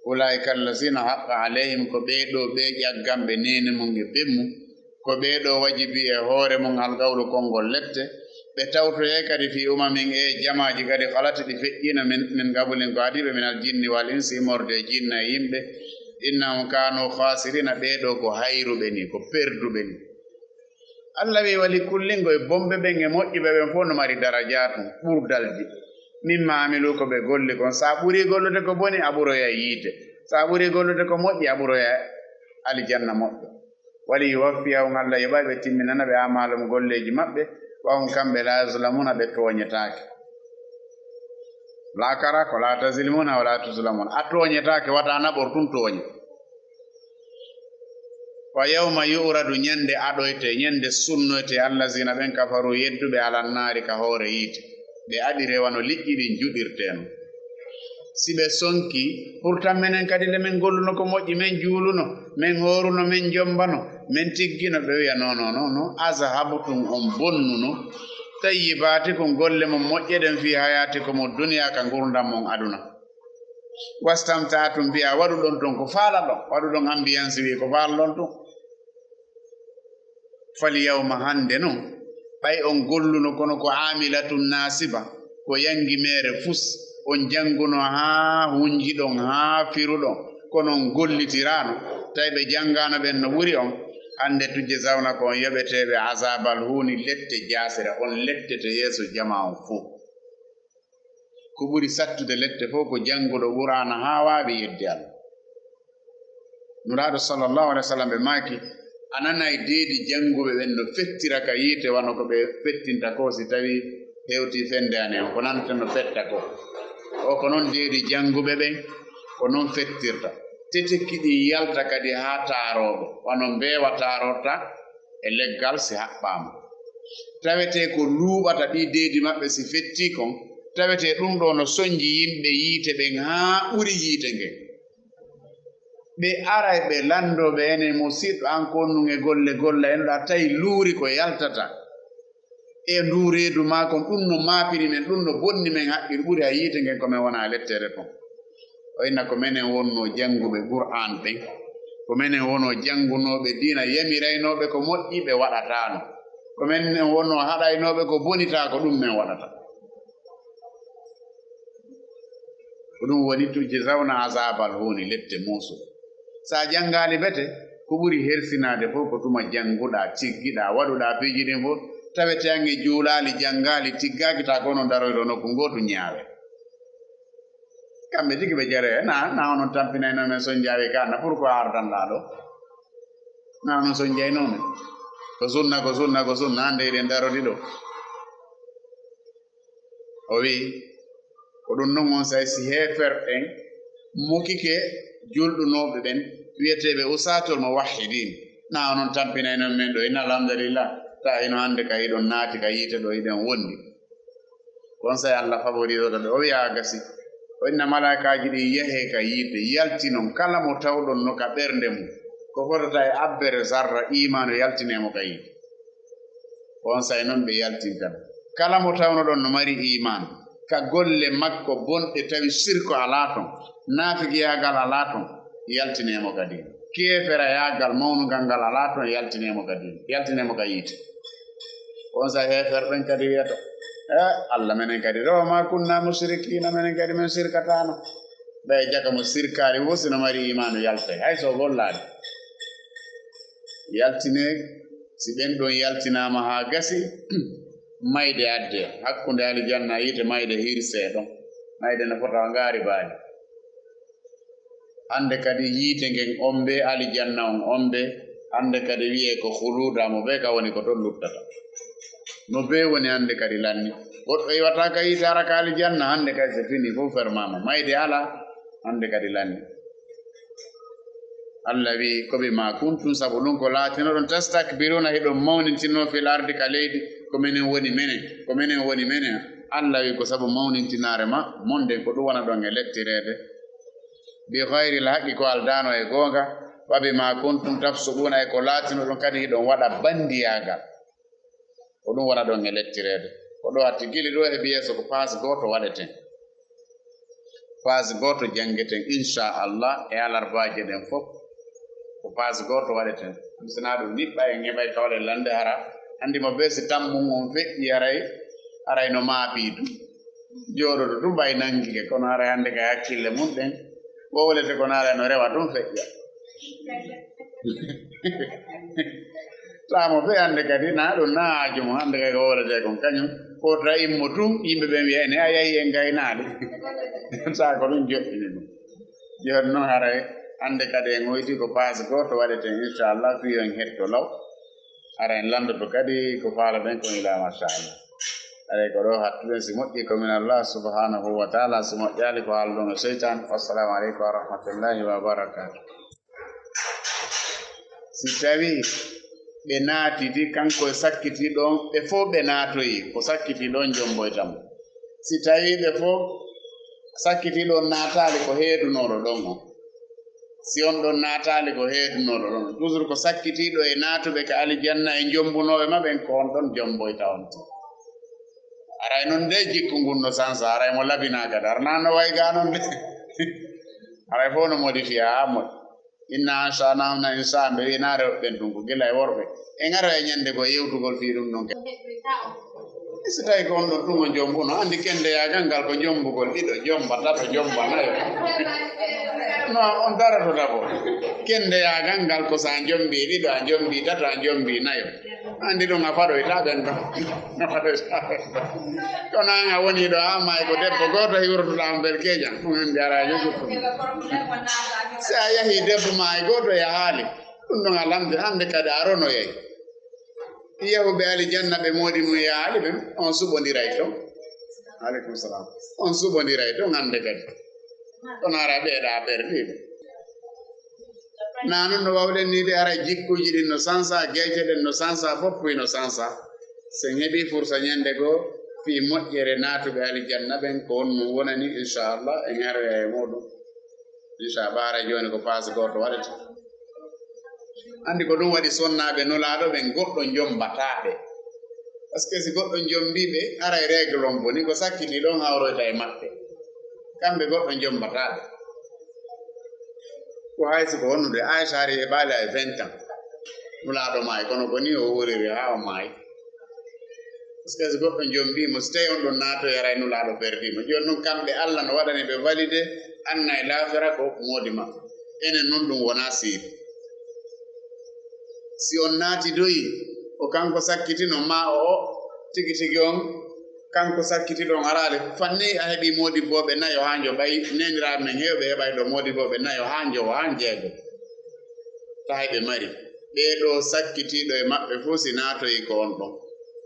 "Ulaa'ika allazina haqqa alayhim," ko ɓee ɗoo ɓe ƴagganɓe neene mum e ben mum, ko ɓee ɗoo wajibi e hoore mum alqawlu konngol lette, ɓe tawtoyay kadi fii umamin e jamaaji kadi khalat ɗi feƴƴiino min, min qablihim ko adii ɓe, minal jinni wal insi, immorde e jinna e yimɓe, innahum kaanu khasirina, ɓee ɗoo ko hayruɓe ni, ko perduɓe ni. Alla wi'i, "Wali kullin," ko e bonɓe ɓen e moƴƴuɓe ɓen fof no mari darajaatum, ɓurdalji. "Mimma amilu," ko ɓe golli kon. So a ɓurii gollude ko boni, a ɓuroyay yiite. So a ɓurii gollude ko moƴƴi, a ɓuroyay aljanna moƴƴo. "Wali yuwaffiyahum," Alla yoɓay ɓe timminana ɓe, "amalahum," golleeji maɓɓe, "wa hum," kamɓe, "la yuzlamuna," ɓe tooñetaake. Laakara ko la tazlimuna wa la tuzlamuna. A tooñetaake, wata a naɓor tun tooñe. "Wa yawma yu'radu," ñande aɗoyte, ñande sunnoyte, "allazina," ɓen, "kafaru," yedduɓe, "alan naari," ka hoore yiite. Ɓe aɗire wano liƴƴi ɗin juɗirtee non. Si ɓe sonki, pour tan menen kadi nde men golluno ko moƴƴi, men juuluno, men hooruno, men jombano, men tiggino, ɓe wi'a, "Non, non, non, non, azhabtum, on bonnuno, tayyibaatikum, golle mon moƴƴe ɗen, fi hayaatikum duniya, ka ngurndan mon aduna. Wastamta'tum biha, waɗuɗon ton ko faalaɗon, waɗuɗon ambiyansi wi ko faalaɗon tun. Fal yawma, hande non, ɓay on golluno kono ko amilatun nasiba, ko yangi meere fus, on janguno haa hunjiɗon, haa firuɗon, kono on gollitiraano, tawi ɓe jangaano ɓen no ɓuri on, hande tujjazawna ko on yoɓeteeɓe azabal huuni, lette jaasere, on lettete yeeso jamaa on fow." Ko ɓuri sattude lette fof ko jannguɗo Qur'aana haa waawi yedde Allah. Nulaaɗo sallallahu alaihi wasallam ɓe maaki, a nanay deedi jannguɓe ɓen no fettira ka yiite wano ko ɓe fettinta ko si tawi hewti fende ane on, ko nanata no fetta ko. O ko non deedi jannguɓe ɓen, ko non fettirta. Tetekki ɗin yalta kadi haa taarooɓe, wano mbeewa taarorta e leggal si haɓɓaama. Tawetee ko luuɓata ɗi deedi maɓɓe si fettii kon, tawetee ɗum ɗoo no sonji yimɓe yiite ɓen haa ɓuri yiite ngen. Ɓe aray ɓe lanndoo ɓe, enen musiɗɗo an ko on nun e golle golla enoɗaa, tawi luuri ko yaltata e nduu reedu maa kon, ɗum no maapini men, ɗum no bonni men haqqil, ɓuri hay yiite ngen ko men wona e lettere kon. O inna ko menen wonnoo jannguɓe Qur'aan ɓen, ko menen wonoo janngunooɓe diina, yamiraynooɓe ko moƴƴi ɓe waɗataano, ko menen wonnoo haɗaynooɓe ko bonitaa ko ɗum men waɗata. Ko ɗum woni tujzawna azaabal huuni, lette muusu. Sa janngaali bete, ko ɓuri hersinaade fof ko tuma jannguɗaa, tiggiɗaa, waɗuɗaa piiji ɗin fof, tawete an e juulaali, janngaali, tiggaaki, ta ko onon daroyɗo nokku ngootu ñaawe. Kamɓe tigi ɓe jare, na, na onon tampinayno men sonjaawi ka, na pourquoi ardanɗaa ɗo? Na onon sonjayno men? Ko sunna, ko sunna, ko sunna, hande eɗen darodi ɗo. O wi'i, ko ɗum non on say si heeferɓe ɓen Mokike julɗunooɓe ɓen, wi'eteeɓe usaatul muwahhidiin. Na onon tampinay non men ɗo, inna alhamdulillah, ta hino hannde ka hiɗon naati ka yiite ɗo, hiɗen wondi. Ko on saa'i Allah favorisata ɓe, o wi'a a gasi. O inna malaa'ikaaji ɗin yahee ka yiite, yaltinon kala mo tawɗon no ka ɓernde mum, ko fotata e abbere zarra iimaanu, yaltinee mo ka yiite. Ko on saa'i non ɓe yaltinta ɗum. Kala mo tawnoɗon no mari iimaan, ka golle makko bonɗe tawi sirko alaa ton, naafigiyaagal alaa ton, yaltinee mo ka diina. Keeferayaagal mawnungal ngal alaa ton, yaltinee mo ka diina, yaltinee mo ka yiite. Ko on saa'i heeferɓe ɓen kadi wi'ata, "Eh, Allah, menen kadi, ɗo ma kunna musrikiina, menen kadi men sirkataano." Ɓay jaka mo sirkaali fof, si no mari iimaanu, yaltay, hay so o gollaali. Yaltinee, si ɓen ɗon yaltinaama haa gasi, mayde addee. Hakkunde alijanna e yiite, mayde hirsee ɗon. Mayde no fota o ngaari baali. Hannde kadi yiite ngen ombee, alijanna on ombee. Hannde kadi wi'ee ko huluuda mo bee ka woni ko ɗon luttata. No bee woni hannde kadi lanni. Goɗɗo iwataa ka yiite hara ka alijanna, hannde kadi so fini fof fermaama. Mayde alaa, hannde kadi lanni. Allah wi'i, "Ko bimaa kuntum, sabu ɗum ko laatinoɗon, tastakbiruuna, hiɗon mawnintinoo fil ardi, ka leydi, ko menen woni menen, ko menen woni menen." Allah wi'i, "Ko sabu mawnintinaare ma, mon nden, ko ɗum wona ɗon e lettireede. Bi ghayril haqqi, ko aldaano e goonga, wa bimaa kuntum tafsuquuna, e ko laatinoɗon kadi hiɗon waɗa bandiyaagal." Ko ɗum wona ɗon e lettireede. Ko ɗo hatti gili ɗo e yeeso ko paas gooto waɗeten. Paas gooto janngeten, inchallah, e alarbaaje ɗen fof. Ko paas gooto waɗeten. Sinaa ɗum niɓɓa en heɓay kawle lande hara. Anndi mo bee si tammum on feƴƴi haray, haray no maabii ɗum. Jooɗoto ɗum ɓay nangike, kono haray hannde kay hakkille mum ɗen. Wowlete kono haray no rewa ɗum feƴƴa. Taamo fe hannde kadi, na ɗum na haaju mo hannde kay ko wowletee kon kañum. Ko ta immo tun, yimɓe ɓen wi'a, "Ene a yahi en gaynaali." Sa ko ɗum joɗɗini ɗum. Jooni noon haray hannde kadi en hoyti ko paas gooto waɗeten, inchallah, fii yo en hetto law. Haray en lanndoto kadi ko faalaɗen kon ila machallah. Haray ko ɗo hattuɗen, si moƴƴi ko min Allah subhanahu wa taala, si moƴƴaali ko haalɗon e seytaan. Wassalamu aleykum wa rahmatullahi wa barakatuh. Si tawii ɓe naatidi, kanko e sakkitiiɗo on, ɓe fof ɓe naatoyi, ko sakkitiiɗo on jomboyta mo. Si tawii ɓe fof sakkitiiɗo on naataali, ko heedunooɗo ɗon on. Si on ɗon naataali, ko heedunooɗo ɗon on. Toujours ko sakkitiiɗo e naatuɓe ka alijanna e jombunooɓe maɓɓe ɓen, ko on ɗon jomboyta on. Aray non de jikku ngun no sansa, aray mo labinaaka dar, na no way ga non de. Aray fof no modifié haa moƴƴi. Inna ansha'nahunna insha'a, ɓe wi'i na rewɓe ɓen tun ko gila e worɓe. En aroya ñande goo yewtugol fii ɗum ɗon. Si tawi ko on ɗon tun o jombuno, anndi kendeyaagal ngal ko jombugol ɗiɗo, jomba tato, jomba nayo. No, on daroto tabo. Kendeyaagal ngal ko so a jombi ɗiɗo, a jombi tato, a jombi nayo. Anndi ɗum a faɗoyta ɓen ɗon. A faɗoyta ɓen ɗon. Kono an a woni ɗo, a maayi ko debbo gooto hiwrotoɗaa mo belkeejan. Ɗum anndi araa jogi ɗum. Si a yahii debbo maayi gooto yahaali. Ɗum ɗon a lamde hannde kadi a ronoyay. Yahuɓe alijanna ɓe moodi mum yahaali ɓen, on suɓondiray ton. Aleykum salam. On suɓondiray ton hannde kadi. Kono ara ɓeeɗa a perdiiɓe. Na non no wawɗen ni de, ara jikkuuji ɗin no sansa, geece ɗen no sansa, fof puy no sansa. Sen heɓi fursa ñande goo fii moƴƴere naatuɓe alijanna ɓen, ko on mum wonani, inchallah, en aroya e muɗum. Inchallah, ɓaara jooni ko paas gooto waɗata. Anndi ko ɗum waɗi sonnaaɓe Nulaaɗo ɓen, goɗɗo jombataa ɓe. Parce que si goɗɗo jombii ɓe, aray règle on boni, ko sakkiti ɗon hawroyta e maɓɓe. Kamɓe goɗɗo jombataa ɓe. Ko hay si ko wonnude, Aisha ari e ɓaali ay vingt ans. Nulaaɗo maayi, kono ko ni o wuuriri haa o maayi. Parce que si goɗɗo jombii mo, si tawi on ɗon naatoyaray Nulaaɗo perdii mo. Jooni non kamɓe Allah no waɗani ɓe validé anna e laafira ko moodi maɓɓe. Enen non ɗum wonaa siiri. Si on naatidoyi, ko kanko sakkitino maa o, o tigi tigi on, kanko sakkitiɗo on araali. Fanni a heɓi moodibbooɓe nayo haa njo ɓay, neeniraaɓe men heewɓe heɓay ɗo moodibbooɓe nayo haa njowo, haa jeego. Tahay ɓe mari. Ɓee ɗoo sakkitiiɗo e maɓɓe fof si naatoyi ko on ɗon.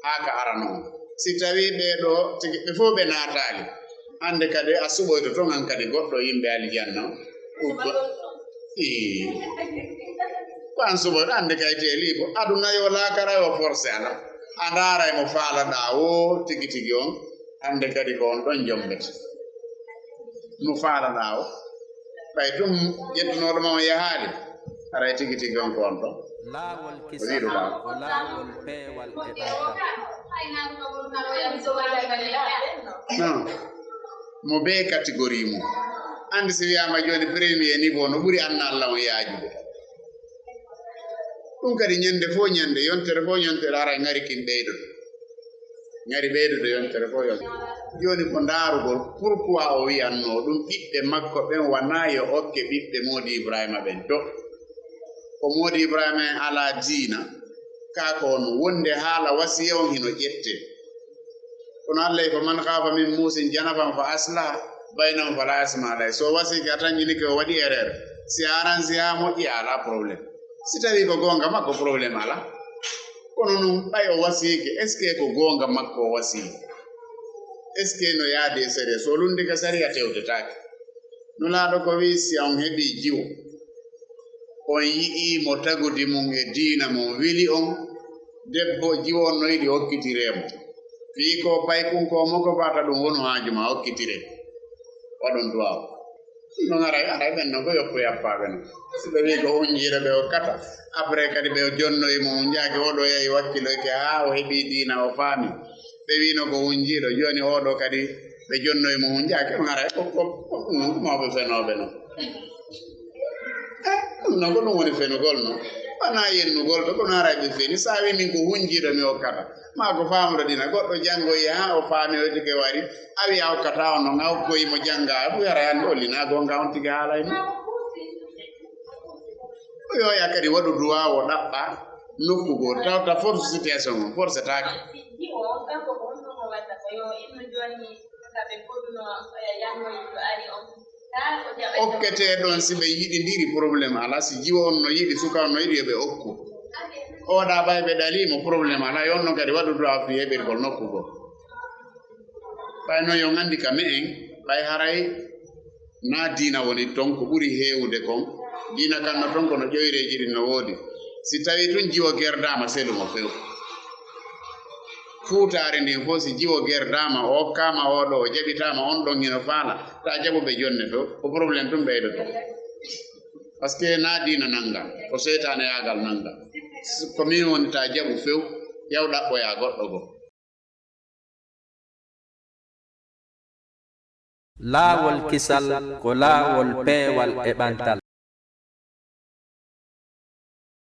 Haa ka arano on. Si tawii ɓee ɗoo tigi ɓe fof ɓe naataali. Hannde kadi a suɓoyto toon an kadi goɗɗo yimɓe aljanna. Ukko. Ii. Ko an suɓoyto hannde kay tee liibo. Aduna yo laakara yo forcé ala. A ndaaray mo faalaɗaa o tigi tigi on. Hannde kadi ko on ɗon jombete. Mo faalaɗaa o. Ɓay ɗum ƴettunooɗo ma on yahaali. Aray tigi tigi on ko on ɗon. Laawol kisal ko laawol peewal e ɓantal. Non. Mo bee catégorie mum. Anndi si wiyaama jooni premier niveau no ɓuri anna Allah on yaajude. Ɗum kadi ñannde fof ñannde, yontere fof yontere, ara e ŋari kin ɓeydoto. Ŋari ɓeydoto yontere fof yontere. Jooni ko ndaarugol, pourquoi o wiyannoo ɗum ɓiɓɓe makko ɓen wanaa yo okke ɓiɓɓe Moodi Ibrahima ɓen to? Ko Moodi Ibrahima en alaa diina, kaa ko on wonde haala wasiya on hino ƴettee. Kono Allah ko man khaafa min muusin janafan fa aslaha baynahum fala isma alayhi. So wasiike a tanƴinike o waɗi erreur, si a aran si haa moƴƴi a alaa problème. Si tawii ko goonga makko problème alaa. Kono non ɓay o wasiike, est-ce que ko goonga makko o wasii? Est-ce que no yaadi e sariya? So lunndike sariya tewtetaake. Nulaaɗo ko wii si on heɓii jiwo, on yi'ii mo tagudi mum e diina mum weli on, debbo jiwo on no yiɗi okkitiree mo. Fii ko paykunko mo ko fata ɗum wonu haaju ma okkitiree. Waɗon duwaaw. No ngaray, aray ɓen no ko yoppo yappaaɓe no. Si ɓe wii ko hunjiiɗo ɓe okkata, après kadi ɓe jonnoyi mo, njaaki oɗo yahi wakkiloyke haa o heɓii diina o faami. Ɓe wiino ko hunjiiɗo, jooni oɗo kadi ɓe jonnoyi mo hunjaaki, on haray ko, ko, ko ɗum non ko mawɓe fenooɓe non. Eh, ɗum non ko ɗum woni fenugol non. Wonaa yennugol to, kono haray ɓe feni. So a wii min ko hunjiiɗo mi okkata, maa ko faamuɗo diina, goɗɗo janngoyi haa o faami o tike wari, a wii a okkata on non, a okkoyi mo jannga, a ɓuri haray hannde o linaa goonga on tigi haalay non. O yoya kadi waɗu duwaawo ɗaɓɓa nokku goo, tawta force situation on, forcetaake. Okketee ɗon si ɓe yiɗindiri problème alaa, si jiwo on no yiɗi, suka on no yiɗi, yo ɓe okku. Oɗa ɓay ɓe ɗalii mo problème alaa, yo on non kadi waɗu duwaawo fii heɓirgol nokku goo. Ɓay non yo on anndi ka me'en, ɓay haray naa diina woni ton ko ɓuri heewude kon. Diina kan no ton kono ƴoyreeji ɗin no woodi. Si tawii tun jiwo gerdaama, selu mo few. Fuutaare ndin fof si jiwo gerdaama, o okkaama oo ɗoo, o jaɓitaama, on ɗon hino faala, taa jaɓu ɓe jonne few, ko problème tun ɓeydoto. Parce que naa diina nannga, ko seytaaneyaagal nannga. Ko min woni taa jaɓu few, yaw ɗaɓɓoyaa goɗɗo goo. Laawol kisal ko laawol peewal e ɓantal.